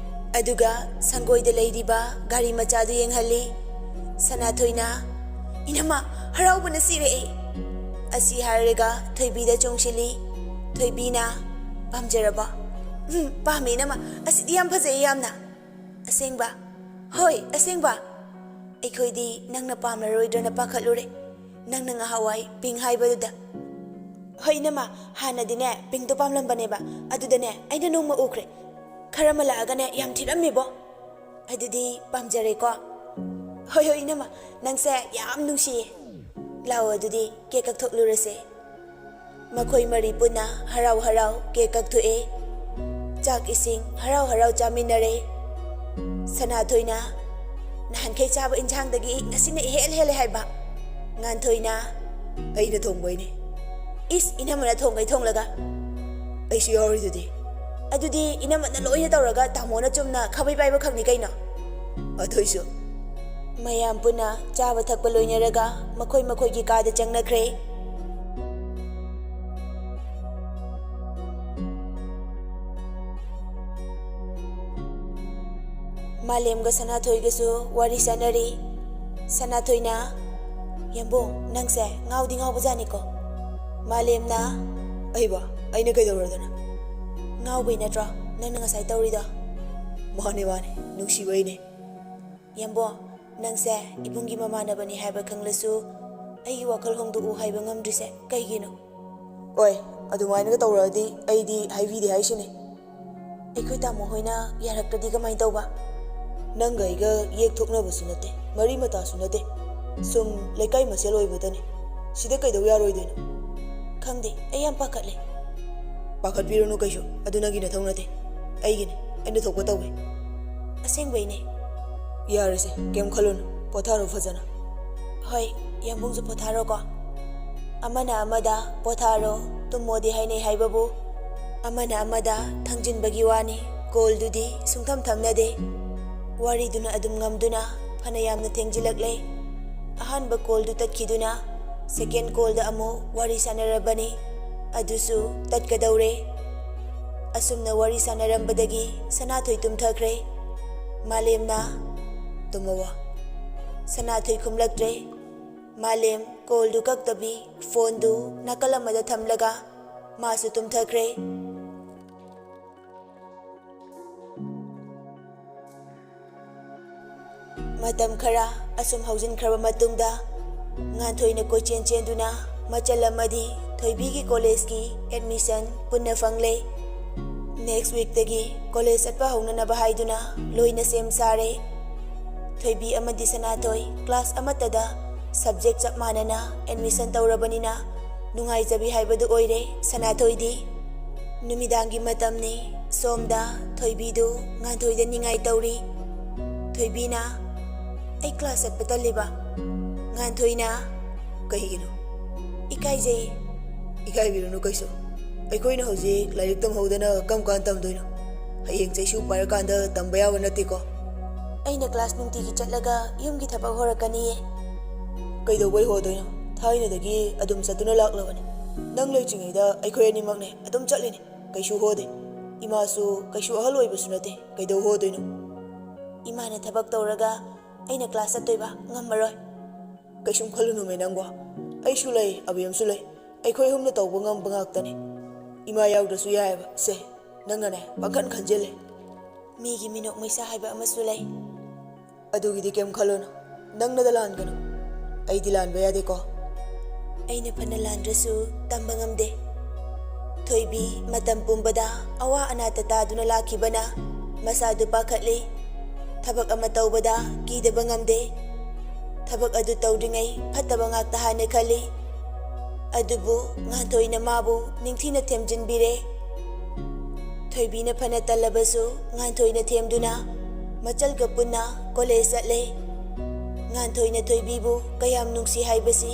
ꯑꯗꯨꯒ ꯁꯪꯒꯣꯏꯗ ꯂꯩꯔꯤꯕ ꯒꯥꯔꯤ ꯃꯆꯥꯗꯨ ꯌꯦꯡꯍꯜꯂꯤ꯫ ꯁꯅꯥꯊꯣꯏꯅ, "ꯏꯅꯝꯃ, ꯍꯔꯥꯎꯕꯅ ꯁꯤꯔꯦ ꯑꯩ!" ꯑꯁꯤ ꯍꯥꯏꯔꯒ ꯊꯣꯏꯕꯤꯗ ꯆꯣꯡꯁꯤꯜꯂꯤ꯫ ꯊꯣꯏꯕꯤꯅ, "ꯄꯥꯝꯖꯔꯕꯣ?" "ꯎꯝ, ꯄꯥꯝꯃꯦ ꯏꯅꯝꯃ, ꯑꯁꯤꯗꯤ ꯌꯥꯝ ꯐꯖꯩ ꯌꯥꯝꯅ꯫" "ꯑꯁꯦꯡꯕ?" "ꯍꯣꯏ, ꯑꯁꯦꯡꯕ꯫ ꯑꯩꯈꯣꯏꯗꯤ ꯅꯪꯅ ꯄꯥꯝꯂꯔꯣꯏꯗ꯭ꯔꯅ ꯄꯥꯈꯠꯂꯨꯔꯦ, ꯅꯪꯅ ꯉꯍꯥꯟꯋꯥꯏ ꯄꯤꯡ ꯍꯥꯏꯕꯗꯨꯗ꯫" "ꯍꯣꯏ ꯏꯅꯝꯃ, ꯍꯥꯟꯅꯗꯤꯅꯦ ꯄꯤꯡꯗꯣ ꯄꯥꯝꯂꯝꯕꯅꯦꯕ, ꯑꯗꯨꯗꯅꯦ ꯑꯩꯅ ꯅꯣꯡꯃ ꯎꯈ꯭ꯔꯦ, ꯈꯔ ꯑꯃ ꯂꯥꯛꯑꯒꯅꯦ ꯌꯥꯝ ꯊꯤꯔꯝꯃꯦꯕꯣ꯫ ꯑꯗꯨꯗꯤ ꯄꯥꯝꯖꯔꯦꯀꯣ꯫" "ꯍꯣꯏ, ꯍꯣꯏ ꯏꯅꯝꯃ, ꯅꯪꯁꯦ ꯌꯥꯝ ꯅꯨꯡꯁꯤꯌꯦ꯫ ꯂꯥꯛꯑꯣ ꯑꯗꯨꯗꯤ ꯀꯦꯛ ꯀꯛꯊꯣꯛꯂꯨꯔꯁꯦ꯫" ꯃꯈꯣꯏ ꯃꯔꯤ ꯄꯨꯟꯅ ꯍꯔꯥꯎ ꯍꯔꯥꯎ ꯀꯦꯛ ꯀꯛꯊꯣꯛꯑꯦ꯫ ꯆꯥꯛ ꯏꯁꯤꯡ ꯍꯔꯥꯎ ꯍꯔꯥꯎ ꯆꯥꯃꯤꯟꯅꯔꯦ꯫ ꯁꯅꯥꯊꯣꯏꯅ, "ꯅꯍꯥꯟꯈꯩ ꯆꯥꯕ ꯏꯟꯁꯥꯡꯗꯒꯤ ꯉꯁꯤꯅ ꯏꯍꯦꯜ ꯍꯦꯜꯂꯦ" ꯍꯥꯏꯕ꯫ ꯉꯥꯟꯊꯣꯏꯅ, "ꯑꯩꯅ ꯊꯣꯡꯕꯩꯅꯦ꯫" "ꯏꯁ, ꯏꯅꯝꯃꯅ ꯊꯣꯡꯈꯩ ꯊꯣꯡꯂꯒ?" "ꯑꯩꯁꯨ ꯌꯥꯎꯔꯤꯗꯨꯗꯤ꯫" "ꯑꯗꯨꯗꯤ ꯏꯅꯝꯃꯅ ꯂꯣꯏꯅ ꯇꯧꯔꯒ ꯇꯥꯃꯣꯅ ꯆꯨꯝꯅ ꯈꯥꯕꯩ ꯄꯥꯏꯕ ꯈꯛꯅꯤ ꯀꯩꯅꯣ?" "ꯑꯗꯨꯏꯁꯨ ꯃꯌꯥꯝ ꯄꯨꯟꯅ ꯆꯥꯕ ꯊꯛꯄ ꯂꯣꯏꯅꯔꯒ ꯃꯈꯣꯏ ꯃꯈꯣꯏꯒꯤ ꯀꯥꯗ ꯆꯪꯅꯈ꯭ꯔꯦ꯫ ꯃꯥꯂꯦꯝꯒ ꯁꯅꯥꯊꯣꯏꯒꯁꯨ ꯋꯥꯔꯤ ꯁꯥꯟꯅꯔꯤ꯫ ꯁꯅꯥꯊꯣꯏꯅ, "ꯌꯥꯝꯕꯨꯡ, ꯅꯪꯁꯦ ꯉꯥꯎꯗꯤ ꯉꯥꯎꯕꯖꯥꯠꯅꯤꯀꯣ?" ꯃꯥꯂꯦꯝꯅ, "ꯑꯩꯕꯣ? ꯑꯩꯅ ꯀꯩꯗꯧꯔꯗꯅ?" "ꯉꯥꯎꯕꯩ ꯅꯠꯇ꯭ꯔꯣ ꯅꯪꯅ ꯉꯁꯥꯏ ꯇꯧꯔꯤꯗꯣ?" "ꯃꯥꯅꯦ, ꯃꯥꯅꯦ, ꯅꯨꯡꯁꯤꯕꯩꯅꯦ꯫" "ꯌꯥꯝꯕꯨꯡ, ꯅꯪꯁꯦ ꯏꯕꯨꯡꯒꯤ ꯃꯃꯥꯟꯅꯕꯅꯤ ꯍꯥꯏꯕ ꯈꯪꯂꯁꯨ ꯑꯩꯒꯤ ꯋꯥꯈꯜ ꯍꯣꯡꯗꯣꯛꯎ ꯍꯥꯏꯕ ꯉꯝꯗ꯭ꯔꯤꯁꯦ ꯀꯩꯒꯤꯅꯣ?" "ꯑꯣꯏ, ꯑꯗꯨꯃꯥꯏꯅꯒ ꯇꯧꯔꯛꯑꯗꯤ ꯑꯩꯗꯤ ꯍꯥꯏꯕꯤꯗꯦ ꯍꯥꯏꯁꯤꯅꯦ꯫ ꯑꯩꯈꯣꯏ ꯇꯥꯃꯣ ꯍꯣꯏꯅ ꯌꯥꯔꯛꯇ꯭ꯔꯗꯤ ꯀꯃꯥꯏꯅ ꯇꯧꯕ?" "ꯅꯪꯒ ꯑꯩꯒ ꯌꯦꯛ ꯊꯣꯛꯅꯕꯁꯨ ꯅꯠꯇꯦ, ꯃꯔꯤ ꯃꯇꯥꯁꯨ ꯅꯠꯇꯦ, ꯁꯨꯝ ꯂꯩꯀꯥꯏ ꯃꯁꯦꯜ ꯑꯣꯏꯕꯗꯅꯤ꯫ ꯁꯤꯗ ꯀꯩꯗꯧ ꯌꯥꯔꯣꯏꯗꯣꯏꯅꯣ?" "ꯈꯪꯗꯦ, ꯑꯩ ꯌꯥꯝ ꯄꯥꯈꯠꯂꯦ꯫" "ꯄꯥꯈꯠꯄꯤꯔꯨꯅꯨ ꯀꯩꯁꯨ, ꯑꯗꯨ ꯅꯪꯒꯤ ꯅꯊꯧ ꯅꯠꯇꯦ, ꯑꯩꯒꯤꯅꯤ, ꯑꯩꯅ ꯊꯣꯛꯄ ꯇꯧꯒꯦ꯫" "ꯑꯁꯦꯡꯕꯩꯅꯦ?" "ꯌꯥꯔꯦꯁꯦ, ꯀꯩꯝ ꯈꯜꯂꯨꯅꯨ, ꯄꯣꯊꯥꯔꯣ ꯐꯖꯅ꯫" "ꯍꯣꯏ, ꯌꯥꯝꯕꯨꯡꯁꯨ ꯄꯣꯊꯥꯔꯣꯀꯣ꯫" ꯑꯃꯅ ꯑꯃꯗ "ꯄꯣꯊꯥꯔꯣ, ꯇꯨꯝꯃꯣꯗꯤ" ꯍꯥꯏꯅꯩ ꯍꯥꯏꯕꯕꯨ ꯑꯃꯅ ꯑꯃꯗ ꯊꯪꯖꯤꯟꯕꯒꯤ ꯋꯥꯅꯤ꯫ ꯀꯣꯜꯗꯨꯗꯤ ꯁꯨꯡꯊꯝ ꯊꯝꯅꯗꯦ꯫ ꯋꯥꯔꯤꯗꯨꯅ ꯑꯗꯨꯝ ꯉꯝꯗꯨꯅ ꯐꯅ ꯌꯥꯝꯅ ꯊꯦꯡꯖꯤꯜꯂꯛꯂꯦ꯫ ꯑꯍꯥꯟꯕ ꯀꯣꯜꯗꯨ ꯇꯠꯈꯤꯗꯨꯅ ꯁꯦꯀꯦꯟ ꯀꯣꯜꯗ ꯑꯃꯨꯛ ꯋꯥꯔꯤ ꯁꯥꯟꯅꯔꯕꯅꯤ꯫ ꯑꯗꯨꯁꯨ ꯇꯠꯀꯗꯧꯔꯦ꯫ ꯑꯁꯨꯝꯅ ꯋꯥꯔꯤ ꯁꯥꯟꯅꯔꯝꯕꯗꯒꯤ ꯁꯅꯥꯊꯣꯏ ꯇꯨꯝꯊꯈ꯭ꯔꯦ꯫ ꯃꯥꯂꯦꯝꯅ, "ꯇꯨꯝꯃꯕꯣ?" ꯁꯅꯥꯊꯣꯏ ꯈꯨꯝꯂꯛꯇ꯭ꯔꯦ꯫ ꯃꯥꯂꯦꯝ ꯀꯣꯜꯗꯨ ꯀꯛꯇꯕꯤ ꯐꯣꯟꯗꯨ ꯅꯥꯀꯜ ꯑꯃꯗ ꯊꯝꯂꯒ ꯃꯥꯁꯨ ꯇꯨꯝꯊꯈ꯭ꯔꯦ꯫ ꯃꯇꯝ ꯈꯔ ꯑꯁꯨꯝ ꯍꯧꯖꯤꯟꯈ꯭ꯔꯕ ꯃꯇꯨꯡꯗ, ꯉꯥꯟꯊꯣꯏꯅ ꯀꯣꯏꯆꯦꯟ ꯆꯦꯟꯗꯨꯅ ꯃꯆꯜ ꯑꯃꯗꯤ ꯊꯣꯏꯕꯤꯒꯤ ꯀꯣꯂꯦꯖꯀꯤ ꯑꯦꯗꯃꯤꯁꯟ ꯄꯨꯟꯅ ꯐꯪꯂꯦ꯫ ꯅꯦꯛꯁ ꯋꯤꯛꯇꯒꯤ ꯀꯣꯂꯦꯖ ꯆꯠꯄ ꯍꯧꯅꯅꯕ ꯍꯥꯏꯗꯨꯅ ꯂꯣꯏꯅ ꯁꯦꯝ ꯁꯥꯔꯦ꯫ ꯊꯣꯏꯕꯤ ꯑꯃꯗꯤ ꯁꯅꯥꯊꯣꯏ ꯀ꯭ꯂꯥꯁ ꯑꯃꯠꯇꯗ ꯁꯕꯖꯦꯛ ꯆꯞ ꯃꯥꯟꯅꯅ ꯑꯦꯗꯃꯤꯁꯟ ꯇꯧꯔꯕꯅꯤꯅ ꯅꯨꯡꯉꯥꯏꯖꯕꯤ ꯍꯥꯏꯕꯗꯨ ꯑꯣꯏꯔꯦ ꯁꯅꯥꯊꯣꯏꯗꯤ꯫ ꯅꯨꯃꯤꯗꯥꯡꯒꯤ ꯃꯇꯝꯅꯤ꯫ ꯁꯣꯝꯗ ꯊꯣꯏꯕꯤꯗꯨ ꯉꯥꯟꯊꯣꯏꯗ ꯅꯤꯡꯉꯥꯏ ꯇꯧꯔꯤ꯫ ꯊꯣꯏꯕꯤꯅ, "ꯑꯩ ꯀ꯭ꯂꯥꯁ ꯆꯠꯄ ꯇꯜꯂꯤꯕ꯫" ꯉꯥꯟꯊꯣꯏꯅ, "ꯀꯩꯒꯤꯅꯣ?" "ꯏꯀꯥꯏꯖꯩ꯫" "ꯏꯀꯥꯏꯕꯤꯔꯨꯅꯨ ꯀꯩꯁꯨ꯫ ꯑꯩꯈꯣꯏꯅ ꯍꯧꯖꯤꯛ ꯂꯥꯏꯔꯤꯛ ꯇꯝꯍꯧꯗꯅ ꯀꯔꯝ ꯀꯥꯟ ꯇꯝꯗꯣꯏꯅꯣ? ꯍꯌꯦꯡ ꯆꯩꯁꯨ ꯄꯥꯏꯔꯀꯥꯟꯗ ꯇꯝꯕ ꯌꯥꯕ ꯅꯠꯇꯦꯀꯣ꯫" ꯑꯩꯅ ꯀ꯭ꯂꯥꯁ ꯅꯨꯡꯇꯤꯒꯤ ꯆꯠꯂꯒ ꯌꯨꯝꯒꯤ ꯊꯕꯛ ꯍꯣꯔꯛꯀꯅꯤꯌꯦ꯫ ꯀꯩꯗꯧꯕꯩ ꯍꯣꯗꯣꯏꯅꯣ? ꯊꯥꯏꯅꯗꯒꯤ ꯑꯗꯨꯝ ꯆꯠꯇꯨꯅ ꯂꯥꯛꯂꯕꯅꯤ꯫ ꯅꯪ ꯂꯩꯇ꯭ꯔꯤꯉꯩꯗ ꯑꯩꯈꯣꯏ ꯑꯅꯤꯃꯛꯅꯦ ꯑꯗꯨꯝ ꯆꯠꯂꯤꯅꯤ꯫ ꯀꯩꯁꯨ ꯍꯣꯗꯦ꯫ ꯏꯃꯥꯁꯨ ꯀꯩꯁꯨ ꯑꯍꯜ ꯑꯣꯏꯕꯁꯨ ꯅꯠꯇꯦ꯫ ꯀꯩꯗꯧ ꯍꯣꯗꯣꯏꯅꯣ? ꯏꯃꯥꯅ ꯊꯕꯛ ꯇꯧꯔꯒ ꯑꯩꯅ ꯀ꯭ꯂꯥꯁ ꯆꯠꯇꯣꯏꯕ ꯉꯝꯃꯔꯣꯏ꯫ ꯀꯩꯁꯨꯝ ꯈꯜꯂꯨꯅꯨꯃꯦ ꯅꯪꯕꯣ꯫ ꯑꯩꯁꯨ ꯂꯩ, ꯑꯕꯦꯝꯁꯨ ꯂꯩ꯫ ꯑꯩꯈꯣꯏ ꯑꯍꯨꯝꯅ ꯇꯧꯕ ꯉꯝꯕ ꯉꯥꯛꯇꯅꯤ꯫ ꯏꯃꯥ ꯌꯥꯎꯗ꯭ꯔꯁꯨ ꯌꯥꯏꯑꯕ꯫ ꯁꯦ, ꯅꯪꯅꯅꯦ ꯄꯥꯡꯈꯟ ꯈꯟꯖꯤꯜꯂꯦ꯫ ꯃꯤꯒꯤ ꯃꯤꯅꯣꯛ ꯃꯩꯁꯥ ꯍꯥꯏꯕ ꯑꯃꯁꯨ ꯂꯩ꯫ ꯑꯗꯨꯒꯤꯗꯤ ꯀꯩꯝ ꯈꯜꯂꯨꯅꯨ꯫ ꯅꯪꯅꯗ ꯂꯥꯟꯒꯅꯨ꯫ ꯑꯩꯗꯤ ꯂꯥꯟꯕ ꯌꯥꯗꯦꯀꯣ꯫ ꯑꯩꯅ ꯐꯅ ꯂꯥꯟꯗ꯭ꯔꯁꯨ ꯇꯝꯕ ꯉꯝꯗꯦ꯫ ꯊꯣꯏꯕꯤ ꯃꯇꯝ ꯄꯨꯝꯕꯗ ꯑꯋꯥ ꯑꯅꯥ ꯇꯇꯥꯗꯨꯅ ꯂꯥꯛꯈꯤꯕꯅ ꯃꯁꯥꯗꯨ ꯄꯥꯈꯠꯂꯤ꯫ ꯊꯕꯛ ꯑꯃ ꯇꯧꯕꯗ ꯀꯤꯗꯕ ꯉꯝꯗꯦ꯫ ꯊꯕꯛ ꯑꯗꯨ ꯇꯧꯗ꯭ꯔꯤꯉꯩ ꯐꯠꯇꯕ ꯉꯥꯛꯇ ꯍꯥꯟꯅ ꯈꯜꯂꯤ꯫ ꯑꯗꯨꯕꯨ ꯉꯥꯟꯊꯣꯏꯅ ꯃꯥꯕꯨ ꯅꯤꯡꯊꯤꯅ ꯊꯦꯝꯖꯤꯟꯕꯤꯔꯦ꯫ ꯊꯣꯏꯕꯤꯅ ꯐꯅ ꯇꯜꯂꯕꯁꯨ ꯉꯥꯟꯊꯣꯏꯅ ꯊꯦꯝꯗꯨꯅ ꯃꯆꯜꯒ ꯄꯨꯟꯅ ꯀꯣꯂꯦꯖ ꯆꯠꯂꯦ꯫ ꯉꯥꯟꯊꯣꯏꯅ ꯊꯣꯏꯕꯤꯕꯨ ꯀꯌꯥꯝ ꯅꯨꯡꯁꯤ ꯍꯥꯏꯕꯁꯤ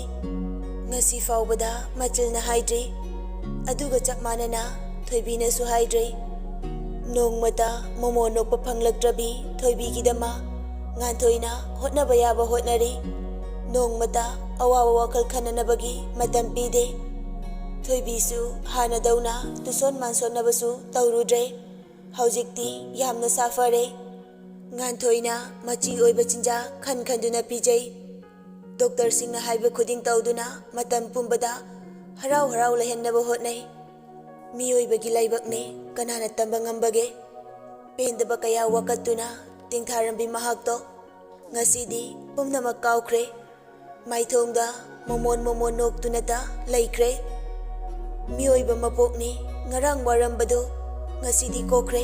ꯉꯁꯤ ꯐꯥꯎꯕꯗ ꯃꯆꯜꯅ ꯍꯥꯏꯗ꯭ꯔꯤ꯫ ꯑꯗꯨꯒ ꯆꯞ ꯃꯥꯟꯅꯅ ꯊꯣꯏꯕꯤꯅꯁꯨ ꯍꯥꯏꯗ꯭ꯔꯤ꯫ ꯅꯣꯡꯃꯇ ꯃꯣꯃꯣ ꯅꯣꯛꯄ ꯐꯪꯂꯛꯇ꯭ꯔꯕꯤ ꯊꯣꯏꯕꯤꯒꯤꯗꯃꯛ ꯉꯥꯟꯊꯣꯏꯅ ꯍꯣꯠꯅꯕ ꯌꯥꯕ ꯍꯣꯠꯅꯔꯤ꯫ ꯅꯣꯡꯃꯇ ꯑꯋꯥꯕ ꯋꯥꯈꯜ ꯈꯟꯅꯅꯕꯒꯤ ꯃꯇꯝ ꯄꯤꯗꯦ꯫ ꯊꯣꯏꯕꯤꯁꯨ ꯍꯥꯟꯅꯗꯧꯅ ꯇꯨꯁꯣꯟ ꯃꯥꯟꯁꯣꯟꯅꯕꯁꯨ ꯇꯧꯔꯨꯗ꯭ꯔꯦ꯫ ꯍꯧꯖꯤꯛꯇꯤ ꯌꯥꯝꯅ ꯁꯥꯐꯔꯦ꯫ ꯉꯥꯟꯊꯣꯏꯅ ꯃꯆꯤ ꯑꯣꯏꯕ ꯆꯤꯟꯖꯥꯛ ꯈꯟ ꯈꯟꯗꯨꯅ ꯄꯤꯖꯩ꯫ ꯗꯣꯛꯇꯔꯁꯤꯡꯅ ꯍꯥꯏꯕ ꯈꯨꯗꯤꯡ ꯇꯧꯗꯨꯅ ꯃꯇꯝ ꯄꯨꯝꯕꯗ ꯍꯔꯥꯎ ꯍꯔꯥꯎ ꯂꯩꯍꯟꯅꯕ ꯍꯣꯠꯅꯩ꯫ ꯃꯤꯑꯣꯏꯕꯒꯤ ꯂꯥꯏꯕꯛꯅꯦ, ꯀꯅꯥꯅ ꯇꯝꯕ ꯉꯝꯕꯒꯦ? ꯄꯦꯟꯗꯕ ꯀꯌꯥ ꯋꯥꯀꯠꯇꯨꯅ ꯇꯦꯡꯊꯥꯔꯝꯕꯤ ꯃꯍꯥꯛꯇꯣ ꯉꯁꯤꯗꯤ ꯄꯨꯝꯅꯃꯛ ꯀꯥꯎꯈ꯭ꯔꯦ꯫ ꯃꯥꯏꯊꯣꯡꯗ ꯃꯣꯃꯣꯟ ꯃꯣꯃꯣꯟ ꯅꯣꯛꯇꯨꯅꯇ ꯂꯩꯈ꯭ꯔꯦ꯫ ꯃꯤꯑꯣꯏꯕ ꯃꯄꯣꯛꯅꯤ, ꯉꯔꯥꯡ ꯋꯥꯔꯝꯕꯗꯨ ꯉꯁꯤꯗꯤ ꯀꯣꯛꯈ꯭ꯔꯦ꯫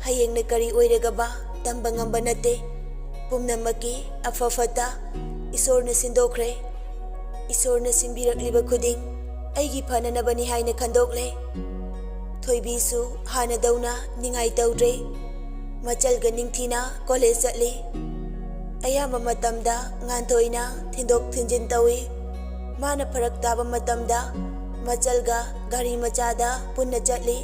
ꯍꯌꯦꯡꯅ ꯀꯔꯤ ꯑꯣꯏꯔꯒꯕ ꯇꯝꯕ ꯉꯝꯕ ꯅꯠꯇꯦ꯫ ꯄꯨꯝꯅꯃꯛꯀꯤ ꯑꯐ ꯐꯠꯇ ꯏꯁꯣꯔꯅ ꯁꯤꯟꯗꯣꯛꯈ꯭ꯔꯦ꯫ ꯏꯁꯣꯔꯅ ꯁꯤꯟꯕꯤꯔꯛꯂꯤꯕ ꯈꯨꯗꯤꯡ ꯑꯩꯒꯤ ꯐꯅꯅꯕꯅꯤ ꯍꯥꯏꯅ ꯈꯟꯗꯣꯛꯂꯦ꯫ ꯊꯣꯏꯕꯤꯁꯨ ꯍꯥꯟꯅꯗꯧꯅ ꯅꯤꯡꯉꯥꯏ ꯇꯧꯗ꯭ꯔꯦ꯫ ꯃꯆꯜꯒ ꯅꯤꯡꯊꯤꯅ ꯀꯣꯂꯦꯖ ꯆꯠꯂꯤ꯫ ꯑꯌꯥꯝꯕ ꯃꯇꯝꯗ ꯉꯥꯟꯊꯣꯏꯅ ꯊꯤꯟꯗꯣꯛ ꯊꯤꯟꯖꯤꯟ ꯇꯧꯏ꯫ ꯃꯥꯅ ꯐꯔꯛ ꯇꯥꯕ ꯃꯇꯝꯗ ꯃꯆꯜꯒ ꯒꯥꯔꯤ ꯃꯆꯥꯗ ꯄꯨꯟꯅ ꯆꯠꯂꯤ꯫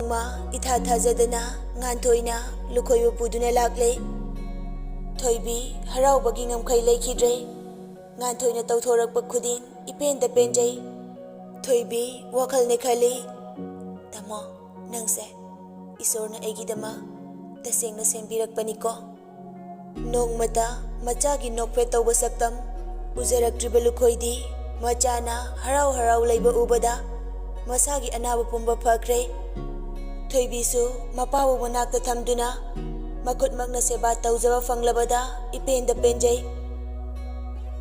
ꯃꯥ ꯏꯊꯥ ꯊꯥꯖꯗꯅ ꯉꯥꯟꯊꯣꯏꯅ ꯂꯨꯈꯣꯏꯕꯨ ꯄꯨꯗꯨꯅ ꯂꯥꯛꯂꯦ꯫ ꯊꯣꯏꯕꯤ ꯍꯔꯥꯎꯕꯒꯤ ꯉꯝꯈꯩ ꯂꯩꯈꯤꯗ꯭ꯔꯦ꯫ ꯉꯥꯟꯊꯣꯏꯅ ꯇꯧꯊꯣꯔꯛꯄ ꯈꯨꯗꯤꯡ ꯏꯄꯦꯟꯗ ꯄꯦꯟꯖꯩ꯫ ꯊꯣꯏꯕꯤ ꯋꯥꯈꯜꯅ ꯈꯜꯂꯤ, "ꯇꯥꯃꯣ, ꯅꯪꯁꯦ ꯏꯁꯣꯔꯅ ꯑꯩꯒꯤꯗꯃꯛ ꯇꯁꯦꯡꯅ ꯁꯦꯝꯕꯤꯔꯛꯄꯅꯤꯀꯣ꯫" ꯅꯣꯡꯃꯇ ꯃꯆꯥꯒꯤ ꯅꯣꯛꯐꯦꯠ ꯇꯧꯕ ꯁꯛꯇꯝ ꯎꯖꯔꯛꯇ꯭ꯔꯤꯕ ꯂꯨꯈꯣꯏꯗꯤ ꯃꯆꯥꯅ ꯍꯔꯥꯎ ꯍꯔꯥꯎ ꯂꯩꯕ ꯎꯕꯗ ꯃꯁꯥꯒꯤ ꯑꯅꯥꯕ ꯄꯨꯝꯕ ꯐꯈ꯭ꯔꯦ꯫ ꯊꯣꯏꯕꯤꯁꯨ ꯃꯄꯥꯕꯨ ꯃꯅꯥꯛꯇ ꯊꯝꯗꯨꯅ ꯃꯈꯨꯠꯃꯛꯅ ꯁꯦꯕꯥ ꯇꯧꯖꯕ ꯐꯪꯂꯕꯗ ꯏꯄꯦꯟꯗ ꯄꯦꯟꯖꯩ꯫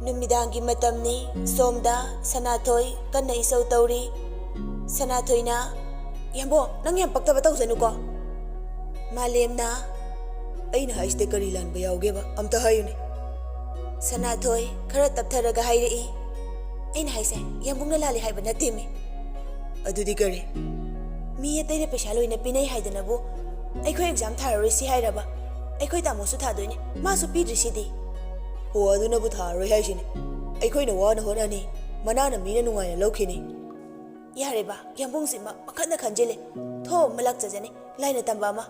ꯅꯨꯃꯤꯗꯥꯡꯒꯤ ꯃꯇꯝꯅꯤ꯫ ꯁꯣꯝꯗ ꯁꯅꯥꯊꯣꯏ ꯀꯟꯅ ꯏꯁꯧ ꯇꯧꯔꯤ꯫ ꯁꯅꯥꯊꯣꯏꯅ, "ꯌꯥꯝꯕꯣ, ꯅꯪ ꯌꯥꯝ ꯄꯛꯇꯕ ꯇꯧꯖꯅꯨꯀꯣ꯫" ꯃꯥꯂꯦꯝꯅ, "ꯑꯩꯅ ꯍꯥꯏꯁꯤꯗ ꯀꯔꯤ ꯂꯥꯟꯕ ꯌꯥꯎꯒꯦꯕ? ꯑꯝꯇ ꯍꯥꯏꯌꯨꯅꯦ꯫" ꯁꯅꯥꯊꯣꯏ ꯈꯔ ꯇꯞꯊꯔꯒ ꯍꯥꯏꯔꯛꯏ, "ꯑꯩꯅ ꯍꯥꯏꯁꯦ ꯌꯥꯝꯕꯨꯡꯅ ꯂꯥꯜꯂꯤ ꯍꯥꯏꯕ ꯅꯠꯇꯦꯃꯤ꯫" "ꯑꯗꯨꯗꯤ ꯀꯔꯤ?" "ꯃꯤ ꯑꯇꯩꯅ ꯄꯩꯁꯥ ꯂꯣꯏꯅ ꯄꯤꯅꯩ ꯍꯥꯏꯗꯅꯕꯨ ꯑꯩꯈꯣꯏ ꯑꯦꯛꯖꯥꯝ ꯊꯥꯔꯔꯣꯏꯁꯤ ꯍꯥꯏꯔꯕ? ꯑꯩꯈꯣꯏ ꯇꯥꯃꯣꯁꯨ ꯊꯥꯗꯣꯏꯅꯦ, ꯃꯥꯁꯨ ꯄꯤꯗ꯭ꯔꯤꯁꯤꯗꯤ꯫" "ꯍꯣ, ꯑꯗꯨꯅꯕꯨ ꯊꯥꯔꯔꯣꯏ ꯍꯥꯏꯁꯤꯅꯦ꯫ ꯑꯩꯈꯣꯏꯅ ꯋꯥꯅ ꯍꯣꯠꯅꯅꯤ, ꯃꯅꯥꯅ ꯃꯤꯅ ꯅꯨꯡꯉꯥꯏꯅ ꯂꯧꯈꯤꯅꯤ꯫" "ꯌꯥꯔꯦꯕ, ꯌꯥꯝꯕꯨꯡꯁꯤꯃ ꯃꯈꯟꯅ ꯈꯟꯖꯤꯜꯂꯦ꯫ ꯊꯣ, ꯃꯂꯥꯛ ꯆꯖꯅꯤ, ꯂꯥꯏꯅ ꯇꯝꯕ ꯑꯃ꯫"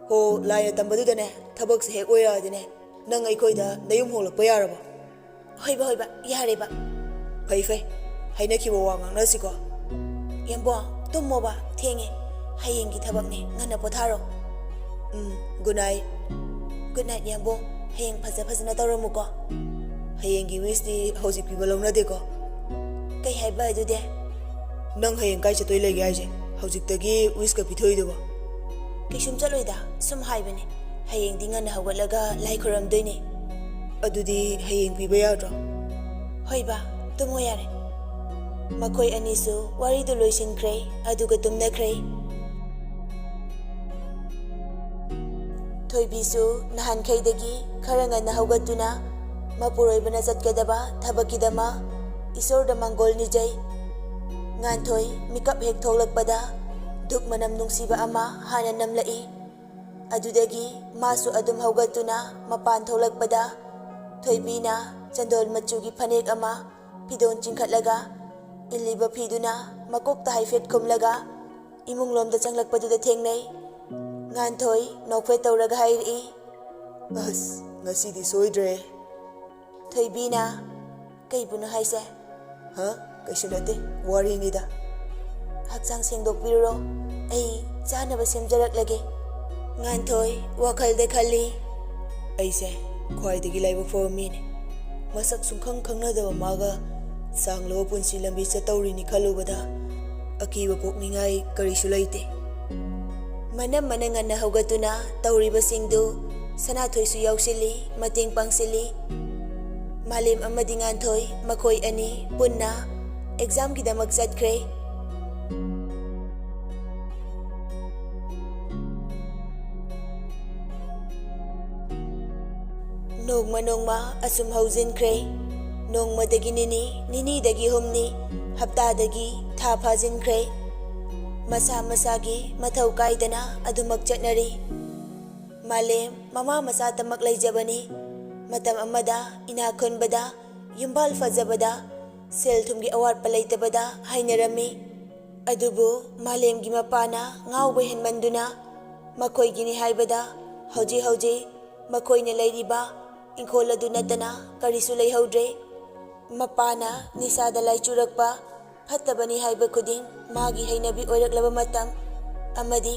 "ꯍꯣ, ꯂꯥꯏꯅ ꯇꯝꯕꯗꯨꯗꯅꯦ ꯊꯕꯛꯁꯦ ꯍꯦꯛ ꯑꯣꯏꯔꯛꯑꯗꯤꯅꯦ, ꯅꯪ ꯑꯩꯈꯣꯏꯗ ꯅꯌꯨꯝ ꯍꯣꯡꯂꯛꯄ ꯌꯥꯔꯕꯣ?" "ꯍꯣꯏꯕ, ꯍꯣꯏꯕ, ꯌꯥꯔꯦꯕ꯫" "ꯐꯩ, ꯐꯩ꯫ ꯍꯥꯏꯅꯈꯤꯕ ꯋꯥ ꯉꯥꯡꯅꯁꯤꯀꯣ꯫" "ꯌꯥꯝꯕꯣ, ꯇꯨꯝꯃꯣꯕ, ꯊꯦꯡꯉꯦ꯫ ꯍꯌꯦꯡꯒꯤ ꯊꯕꯛꯅꯦ, ꯉꯟꯅ ꯄꯣꯊꯥꯔꯣ꯫" "ꯎꯝ, good night꯫" "Good night, ꯌꯥꯝꯕꯣ꯫ ꯍꯌꯦꯡ ꯐꯖ ꯐꯖꯅ ꯇꯧꯔꯝꯃꯨꯀꯣ꯫" "ꯍꯌꯦꯡꯒꯤ ꯋꯤꯁꯇꯤ ꯍꯧꯖꯤꯛ ꯄꯤꯕ ꯂꯧꯅꯗꯦꯀꯣ꯫" "ꯀꯩ ꯍꯥꯏꯕ ꯑꯗꯨꯗꯤ?" "ꯅꯪ ꯍꯌꯦꯡ ꯀꯥꯏ ꯆꯠꯇꯣꯏ ꯂꯩꯒꯦ ꯍꯥꯏꯁꯦ? ꯍꯧꯖꯤꯛꯇꯒꯤ ꯋꯤꯁꯀ ꯄꯤꯊꯣꯛꯏꯗꯨꯕꯣ?" "ꯀꯩꯁꯨꯝ ꯆꯠꯂꯣꯏꯗ, ꯁꯨꯝ ꯍꯥꯏꯕꯅꯦ꯫ ꯍꯌꯦꯡꯗꯤ ꯉꯟꯅ ꯍꯧꯒꯠꯂꯒ ꯂꯥꯏ ꯈꯨꯔꯝꯗꯣꯏꯅꯦ꯫" "ꯑꯗꯨꯗꯤ ꯍꯌꯦꯡ ꯄꯤꯕ ꯌꯥꯗ꯭ꯔꯣ?" "ꯍꯣꯏꯕ, ꯇꯨꯝꯃꯣ ꯌꯥꯔꯦ꯫" ꯃꯈꯣꯏ ꯑꯅꯤꯁꯨ ꯋꯥꯔꯤꯗꯨ ꯂꯣꯏꯁꯤꯟꯈ꯭ꯔꯦ, ꯑꯗꯨꯒ ꯇꯨꯝꯅꯈ꯭ꯔꯦ꯫ ꯊꯣꯏꯕꯤꯁꯨ ꯅꯍꯥꯟꯈꯩꯗꯒꯤ ꯈꯔ ꯉꯟꯅ ꯍꯧꯒꯠꯇꯨꯅ ꯃꯄꯨꯔꯣꯏꯕꯅ ꯆꯠꯀꯗꯕ ꯊꯕꯛꯀꯤꯗꯃꯛ ꯏꯁꯣꯔꯗ ꯃꯪꯒꯣꯜ ꯅꯤꯖꯩ꯫ ꯉꯥꯟꯊꯣꯏ ꯃꯤꯀꯞ ꯍꯦꯛ ꯊꯣꯛꯂꯛꯄꯗ ꯙꯨꯞ ꯃꯅꯝ ꯅꯨꯡꯁꯤꯕ ꯑꯃ ꯍꯥꯟꯅ ꯅꯝꯂꯛꯏ꯫ ꯑꯗꯨꯗꯒꯤ ꯃꯥꯁꯨ ꯑꯗꯨꯝ ꯍꯧꯒꯠꯇꯨꯅ ꯃꯄꯥꯟ ꯊꯣꯛꯂꯛꯄꯗ ꯊꯣꯏꯕꯤꯅ ꯆꯟꯗꯣꯜ ꯃꯆꯨꯒꯤ ꯐꯅꯦꯛ ꯑꯃ ꯐꯤꯗꯣꯟ ꯆꯤꯡꯈꯠꯂꯒ ꯏꯜꯂꯤꯕ ꯐꯤꯗꯨꯅ ꯃꯀꯣꯛꯇ ꯍꯥꯏꯐꯦꯠ ꯈꯨꯝꯂꯒ ꯏꯃꯨꯡꯂꯣꯝꯗ ꯆꯪꯂꯛꯄꯗꯨꯗ ꯊꯦꯡꯅꯩ꯫ ꯉꯥꯟꯊꯣꯏ ꯅꯣꯛꯐꯦꯠ ꯇꯧꯔꯒ ꯍꯥꯏꯔꯛꯏ, "ꯑꯁ, ꯉꯁꯤꯗꯤ ꯁꯣꯏꯗ꯭ꯔꯦ꯫" ꯊꯣꯏꯕꯤꯅ, "ꯀꯩꯕꯨꯅꯣ ꯍꯥꯏꯁꯦ?" "ꯍ? ꯀꯩꯁꯨ ꯅꯠꯇꯦ, ꯋꯥꯔꯤꯅꯤꯗ꯫" "ꯍꯛꯆꯥꯡ ꯁꯦꯡꯗꯣꯛꯄꯤꯔꯨꯔꯣ, ꯑꯩ ꯆꯥꯅꯕ ꯁꯦꯝꯖꯔꯛꯂꯒꯦ꯫" ꯉꯥꯟꯊꯣꯏ ꯋꯥꯈꯜꯗ ꯈꯜꯂꯤ, "ꯑꯩꯁꯦ ꯈ꯭ꯋꯥꯏꯗꯒꯤ ꯂꯥꯏꯕꯛ ꯐꯕ ꯃꯤꯅꯤ꯫ ꯃꯁꯛ ꯁꯨꯡꯈꯪ ꯈꯪꯅꯗꯕ ꯃꯥꯒ ꯁꯥꯡꯂꯕ ꯄꯨꯟꯁꯤ ꯂꯝꯕꯤ ꯆꯠꯇꯧꯔꯤꯅꯤ ꯈꯜꯂꯨꯕꯗ ꯑꯀꯤꯕ ꯄꯣꯛꯅꯤꯡꯉꯥꯏ ꯀꯔꯤꯁꯨ ꯂꯩꯇꯦ꯫" ꯃꯅꯝ ꯃꯅ ꯉꯟꯅ ꯍꯧꯒꯠꯇꯨꯅ ꯇꯧꯔꯤꯕꯁꯤꯡꯗꯨ ꯁꯅꯥꯊꯣꯏꯁꯨ ꯌꯥꯎꯁꯤꯜꯂꯤ, ꯃꯇꯦꯡ ꯄꯥꯡꯁꯤꯜꯂꯤ꯫ ꯃꯥꯂꯦꯝ ꯑꯃꯗꯤ ꯉꯥꯟꯊꯣꯏ, ꯃꯈꯣꯏ ꯑꯅꯤ ꯄꯨꯟꯅ ꯑꯦꯛꯖꯥꯝꯒꯤꯗꯃꯛ ꯆꯠꯈ꯭ꯔꯦ꯫ ꯅꯣꯡꯃ ꯅꯣꯡꯃ ꯑꯁꯨꯝ ꯍꯧꯖꯤꯟꯈ꯭ꯔꯦ꯫ ꯅꯣꯡꯃꯗꯒꯤ ꯅꯤꯅꯤ, ꯅꯤꯅꯤꯗꯒꯤ ꯍꯨꯝꯅꯤ, ꯍꯞꯇꯥꯗꯒꯤ ꯊꯥ ꯐꯥꯖꯤꯟꯈ꯭ꯔꯦ꯫ ꯃꯁꯥ ꯃꯁꯥꯒꯤ ꯃꯊꯧ ꯀꯥꯏꯗꯅ ꯑꯗꯨꯃꯛ ꯆꯠꯅꯔꯤ꯫ ꯃꯥꯂꯦꯝ ꯃꯃꯥ ꯃꯆꯥꯇꯃꯛ ꯂꯩꯖꯕꯅꯤ꯫ ꯃꯇꯝ ꯑꯃꯗ ꯏꯅꯥꯛ ꯈꯨꯟꯕꯗ, ꯌꯨꯝꯕꯥꯜ ꯐꯖꯕꯗ, ꯁꯦꯜ ꯊꯨꯝꯒꯤ ꯑꯋꯥꯠꯄ ꯂꯩꯇꯕꯗ ꯍꯥꯏꯅꯔꯝꯃꯤ꯫ ꯑꯗꯨꯕꯨ ꯃꯥꯂꯦꯝꯒꯤ ꯃꯄꯥꯅ ꯉꯥꯎꯕ ꯍꯦꯟꯃꯟꯗꯨꯅ ꯃꯈꯣꯏꯒꯤꯅꯤ ꯍꯥꯏꯕꯗ ꯍꯧꯖꯤꯛ ꯍꯧꯖꯤꯛ ꯃꯈꯣꯏꯅ ꯂꯩꯔꯤꯕ ꯏꯪꯈꯣꯜ ꯑꯗꯨ ꯅꯠꯇꯅ ꯀꯔꯤꯁꯨ ꯂꯩꯍꯧꯗ꯭ꯔꯦ꯫ ꯃꯄꯥꯅ ꯅꯤꯁꯥꯗ ꯂꯥꯏꯆꯨꯔꯛꯄ, ꯐꯠꯇꯕꯅꯤ ꯍꯥꯏꯕ ꯈꯨꯗꯤꯡ ꯃꯥꯒꯤ ꯍꯩꯅꯕꯤ ꯑꯣꯏꯔꯛꯂꯕ ꯃꯇꯝ ꯑꯃꯗꯤ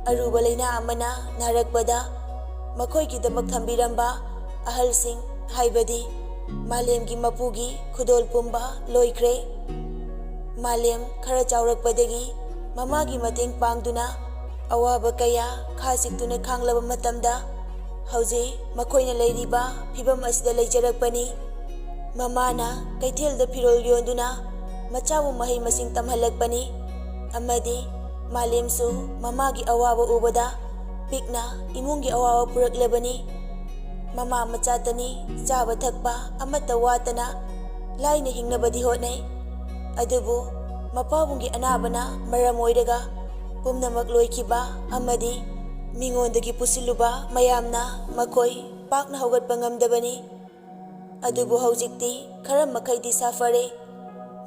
ꯑꯔꯨꯕ ꯂꯩꯅꯥ ꯑꯃꯅ ꯅꯥꯔꯛꯄꯗ ꯃꯈꯣꯏꯒꯤꯗꯃꯛ ꯊꯝꯕꯤꯔꯝꯕ ꯑꯍꯜꯁꯤꯡ, ꯍꯥꯏꯕꯗꯤ ꯃꯥꯂꯦꯝꯒꯤ ꯃꯄꯨꯒꯤ ꯈꯨꯗꯣꯜ ꯄꯨꯝꯕ ꯂꯣꯏꯈ꯭ꯔꯦ꯫ ꯃꯥꯂꯦꯝ ꯈꯔ ꯆꯥꯎꯔꯛꯄꯗꯒꯤ ꯃꯃꯥꯒꯤ ꯃꯇꯦꯡ ꯄꯥꯡꯗꯨꯅ ꯑꯋꯥꯕ ꯀꯌꯥ ꯈꯥ ꯆꯤꯛꯇꯨꯅ ꯈꯥꯡꯂꯕ ꯃꯇꯝꯗ, ꯍꯧꯖꯤꯛ ꯃꯈꯣꯏꯅ ꯂꯩꯔꯤꯕ ꯐꯤꯕꯝ ꯑꯁꯤꯗ ꯂꯩꯖꯔꯛꯄꯅꯤ꯫ ꯃꯃꯥꯅ ꯀꯩꯊꯦꯜꯗ ꯐꯤꯔꯣꯜ ꯌꯣꯟꯗꯨꯅ ꯃꯆꯥꯕꯨ ꯃꯍꯩ ꯃꯁꯤꯡ ꯇꯝꯍꯜꯂꯛꯄꯅꯤ ꯑꯃꯗꯤ ꯃꯥꯂꯦꯝꯁꯨ ꯃꯃꯥꯒꯤ ꯑꯋꯥꯕ ꯎꯕꯗ ꯄꯤꯛꯅ ꯏꯃꯨꯡꯒꯤ ꯑꯋꯥꯕ ꯄꯨꯔꯛꯂꯕꯅꯤ꯫ ꯃꯃꯥ ꯃꯆꯥꯇꯅꯤ, ꯆꯥꯕ ꯊꯛꯄ ꯑꯃꯠꯇ ꯋꯥꯠꯇꯅ ꯂꯥꯏꯅ ꯍꯤꯡꯅꯕꯗꯤ ꯍꯣꯠꯅꯩ꯫ ꯑꯗꯨꯕꯨ ꯃꯄꯥꯕꯨꯡꯒꯤ ꯑꯅꯥꯕꯅ ꯃꯔꯝ ꯑꯣꯏꯔꯒ ꯄꯨꯝꯅꯃꯛ ꯂꯣꯏꯈꯤꯕ ꯑꯃꯗꯤ ꯃꯤꯉꯣꯟꯗꯒꯤ ꯄꯨꯁꯤꯜꯂꯨꯕ ꯃꯌꯥꯝꯅ ꯃꯈꯣꯏ ꯄꯥꯛꯅ ꯍꯧꯒꯠꯄ ꯉꯝꯗꯕꯅꯤ꯫ ꯑꯗꯨꯕꯨ ꯍꯧꯖꯤꯛꯇꯤ ꯈꯔ ꯃꯈꯩꯗꯤ ꯁꯥꯐꯔꯦ꯫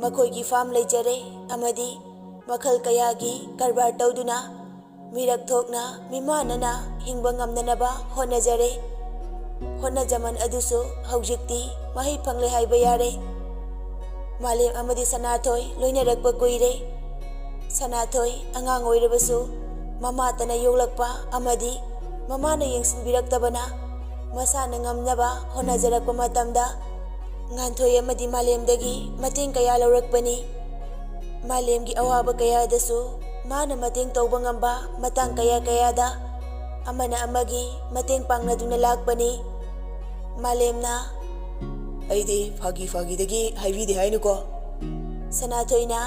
ꯃꯈꯣꯏꯒꯤ ꯐꯥꯝ ꯂꯩꯖꯔꯦ ꯑꯃꯗꯤ ꯃꯈꯜ ꯀꯌꯥꯒꯤ ꯀꯔꯕꯥꯔ ꯇꯧꯗꯨꯅ ꯃꯤꯔꯛ ꯊꯣꯛꯅ ꯃꯤꯃꯥꯟꯅꯅ ꯍꯤꯡꯕ ꯉꯝꯅꯅꯕ ꯍꯣꯠꯅꯖꯔꯦ꯫ ꯍꯣꯠꯅꯖꯃꯟ ꯑꯗꯨꯁꯨ ꯍꯧꯖꯤꯛꯇꯤ ꯃꯍꯩ ꯐꯪꯂꯦ ꯍꯥꯏꯕ ꯌꯥꯔꯦ꯫ ꯃꯥꯂꯦꯝ ꯑꯃꯗꯤ ꯁꯅꯥꯊꯣꯏ ꯂꯣꯏꯅꯔꯛꯄ ꯀꯨꯏꯔꯦ꯫ ꯁꯅꯥꯊꯣꯏ ꯑꯉꯥꯡ ꯑꯣꯏꯔꯕꯁꯨ ꯃꯃꯥꯇꯅ ꯌꯣꯛꯂꯛꯄ ꯑꯃꯗꯤ ꯃꯃꯥꯅ ꯌꯦꯡꯁꯤꯟꯕꯤꯔꯛꯇꯕꯅ ꯃꯁꯥꯅ ꯉꯝꯅꯕ ꯍꯣꯠꯅꯖꯔꯛꯄ ꯃꯇꯝꯗ ꯉꯥꯟꯊꯣꯏ ꯑꯃꯗꯤ ꯃꯥꯂꯦꯝꯗꯒꯤ ꯃꯇꯦꯡ ꯀꯌꯥ ꯂꯧꯔꯛꯄꯅꯤ꯫ ꯃꯥꯂꯦꯝꯒꯤ ꯑꯋꯥꯕ ꯀꯌꯥꯗꯁꯨ ꯃꯥꯅ ꯃꯇꯦꯡ ꯇꯧꯕ ꯉꯝꯕ ꯃꯇꯥꯡ ꯀꯌꯥ ꯀꯌꯥꯗ ꯑꯃꯅ ꯑꯃꯒꯤ ꯃꯇꯦꯡ ꯄꯥꯡꯅꯗꯨꯅ ꯂꯥꯛꯄꯅꯤ꯫ ꯃꯥꯂꯦꯝꯅ ꯑꯩꯗꯤ ꯐꯥꯒꯤ ꯐꯥꯒꯤꯗꯒꯤ ꯍꯥꯏꯕꯤꯗꯦ ꯍꯥꯏꯅꯨꯀꯣ꯫ ꯁꯅꯥꯊꯣꯏꯅ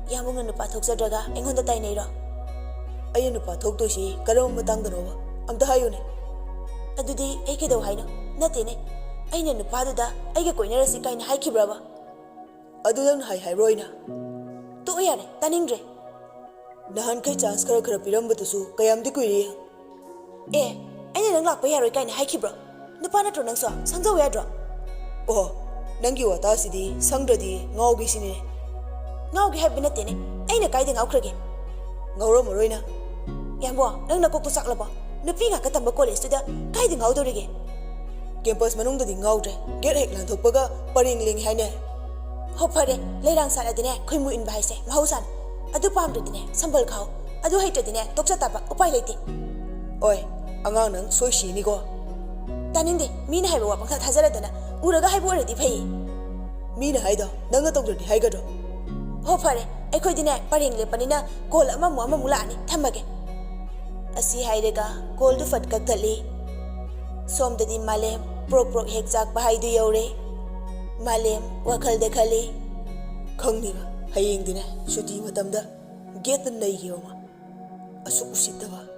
ꯌꯥꯝꯕꯨꯡꯅ ꯅꯨꯄꯥ ꯊꯣꯛꯆꯗ꯭ꯔꯒ ꯑꯩꯉꯣꯟꯗ ꯇꯥꯏꯅꯩꯔꯣ? ꯑꯩꯅ ꯅꯨꯄꯥ ꯊꯣꯛꯇꯣꯏꯁꯤ ꯀꯔꯝꯕ ꯃꯇꯥꯡꯗꯅꯣꯕ? ꯑꯝꯇ ꯍꯥꯏꯌꯨꯅꯦ꯫ ꯑꯗꯨꯗꯤ ꯑꯩ ꯀꯩꯗꯧ ꯍꯥꯏꯅꯣ? ꯅꯠꯇꯦꯅꯦ, ꯑꯩꯅ ꯅꯨꯄꯥꯗꯨꯗ ꯑꯩꯒ ꯀꯣꯏꯅꯔꯁꯤ ꯀꯥꯏꯅ ꯍꯥꯏꯈꯤꯕ꯭ꯔꯕ? ꯑꯗꯨ ꯅꯪꯅ ꯍꯥꯏ ꯍꯥꯏꯕ꯭ꯔꯣ ꯑꯩꯅ? ꯇꯣꯛꯑꯣ ꯌꯥꯔꯦ, ꯇꯥꯅꯤꯡꯗ꯭ꯔꯦ꯫ ꯅꯍꯥꯟꯈꯩ ꯆꯥꯟꯁ ꯈꯔ ꯈꯔ ꯄꯤꯔꯝꯕꯗꯨꯁꯨ ꯀꯌꯥꯝꯗꯤ ꯀꯨꯏꯔꯦ꯫ ꯑꯦ, ꯑꯩꯅ ꯅꯪ ꯂꯥꯛꯄ ꯌꯥꯔꯣꯏ ꯀꯥꯏꯅ ꯍꯥꯏꯈꯤꯕ꯭ꯔꯣ? ꯅꯨꯄꯥ ꯅꯠꯇ꯭ꯔꯣ ꯅꯪꯁꯨ? ꯁꯪꯖꯧ ꯌꯥꯗ꯭ꯔꯣ? ꯑꯣ, ꯅꯪꯒꯤ ꯋꯥꯇꯥꯁꯤꯗꯤ ꯁꯪꯗ꯭ꯔꯗꯤ ꯉꯥꯎꯒꯦ ꯁꯤꯅꯤꯅꯦ꯫ ꯉꯥꯎꯒꯦ ꯍꯥꯏꯕ ꯅꯠꯇꯦꯅꯦ, ꯑꯩꯅ ꯀꯥꯏꯗ ꯉꯥꯎꯈ꯭ꯔꯒꯦ? ꯉꯥꯎꯔꯝꯃꯔꯣꯏꯅ꯫ ꯌꯥꯝꯕꯣ, ꯅꯪ ꯅꯀꯣꯛꯇꯨ ꯆꯥꯛꯂꯕꯣ? ꯅꯨꯄꯤ ꯉꯥꯛꯇ ꯇꯝꯕ ꯀꯣꯂꯦꯖꯇꯨꯗ ꯀꯥꯏꯗ ꯉꯥꯎꯗꯧꯔꯤꯒꯦ? ꯀꯦꯝꯄꯁ ꯃꯅꯨꯡꯗꯗꯤ ꯉꯥꯎꯗ꯭ꯔꯦ, ꯒꯦꯠ ꯍꯦꯛ ꯂꯥꯟꯊꯣꯛꯄꯒ ꯄꯔꯦꯡ ꯂꯦꯡꯉꯤ ꯍꯥꯏꯅꯦ꯫ ꯍꯣ ꯐꯔꯦ, ꯂꯩꯔꯥꯡ ꯁꯥꯠꯂꯗꯤꯅꯦ ꯈꯣꯏꯃꯨ ꯏꯟꯕ ꯍꯥꯏꯁꯦ ꯃꯍꯧꯁꯥꯅꯤ꯫ ꯑꯗꯨ ꯄꯥꯝꯗ꯭ꯔꯗꯤꯅꯦ ꯁꯝꯕꯜ ꯈꯥꯎ, ꯑꯗꯨ ꯍꯩꯇ꯭ꯔꯗꯤꯅꯦ ꯇꯣꯛꯆ ꯇꯥꯕ, ꯎꯄꯥꯏ ꯂꯩꯇꯦ꯫ ꯑꯣꯏ, ꯑꯉꯥꯡ ꯅꯪ ꯁꯣꯏ ꯁꯤꯅꯤꯀꯣ꯫ ꯇꯥꯅꯤꯡꯗꯦ, ꯃꯤꯅ ꯍꯥꯏꯕ ꯋꯥ ꯄꯪꯊꯥ ꯊꯥꯖꯔꯗꯅ ꯎꯔꯒ ꯍꯥꯏꯕ ꯑꯣꯏꯔꯗꯤ ꯐꯩ꯫ ꯃꯤꯅ ꯍꯥꯏꯗꯣ ꯅꯪꯅ ꯇꯧꯗ꯭ꯔꯗꯤ ꯍꯥꯏꯒꯗ꯭ꯔꯣ? ꯍꯣ ꯐꯔꯦ, ꯑꯩꯈꯣꯏꯗꯤꯅꯦ ꯄꯔꯦꯡ ꯂꯦꯞꯄꯅꯤꯅ ꯀꯣꯜ ꯑꯃꯃꯨꯛ ꯑꯃꯃꯨꯛ ꯂꯥꯛꯑꯅꯤ, ꯊꯝꯃꯒꯦ꯫ ꯑꯁꯤ ꯍꯥꯏꯔꯒ ꯀꯣꯜꯗꯨ ꯐꯠ ꯀꯛꯊꯠꯂꯤ꯫ ꯁꯣꯝꯗꯗꯤ ꯃꯥꯂꯦꯝ ꯄ꯭ꯔꯣꯛ ꯄ꯭ꯔꯣꯛ ꯍꯦꯛ ꯆꯥꯛꯄ ꯍꯥꯏꯗꯨ ꯌꯧꯔꯦ꯫ ꯃꯥꯂꯦꯝ ꯋꯥꯈꯜꯗ ꯈꯜꯂꯤ꯫ ꯈꯪꯅꯤꯕ, ꯍꯌꯦꯡꯗꯤꯅꯦ ꯁꯨꯇꯤ ꯃꯇꯝꯗ ꯒꯦꯠꯇ ꯅꯩꯒꯦ ꯌꯦꯡꯉꯣ꯫ ꯑꯁꯨꯛ ꯎꯁꯤꯠꯇꯕ꯫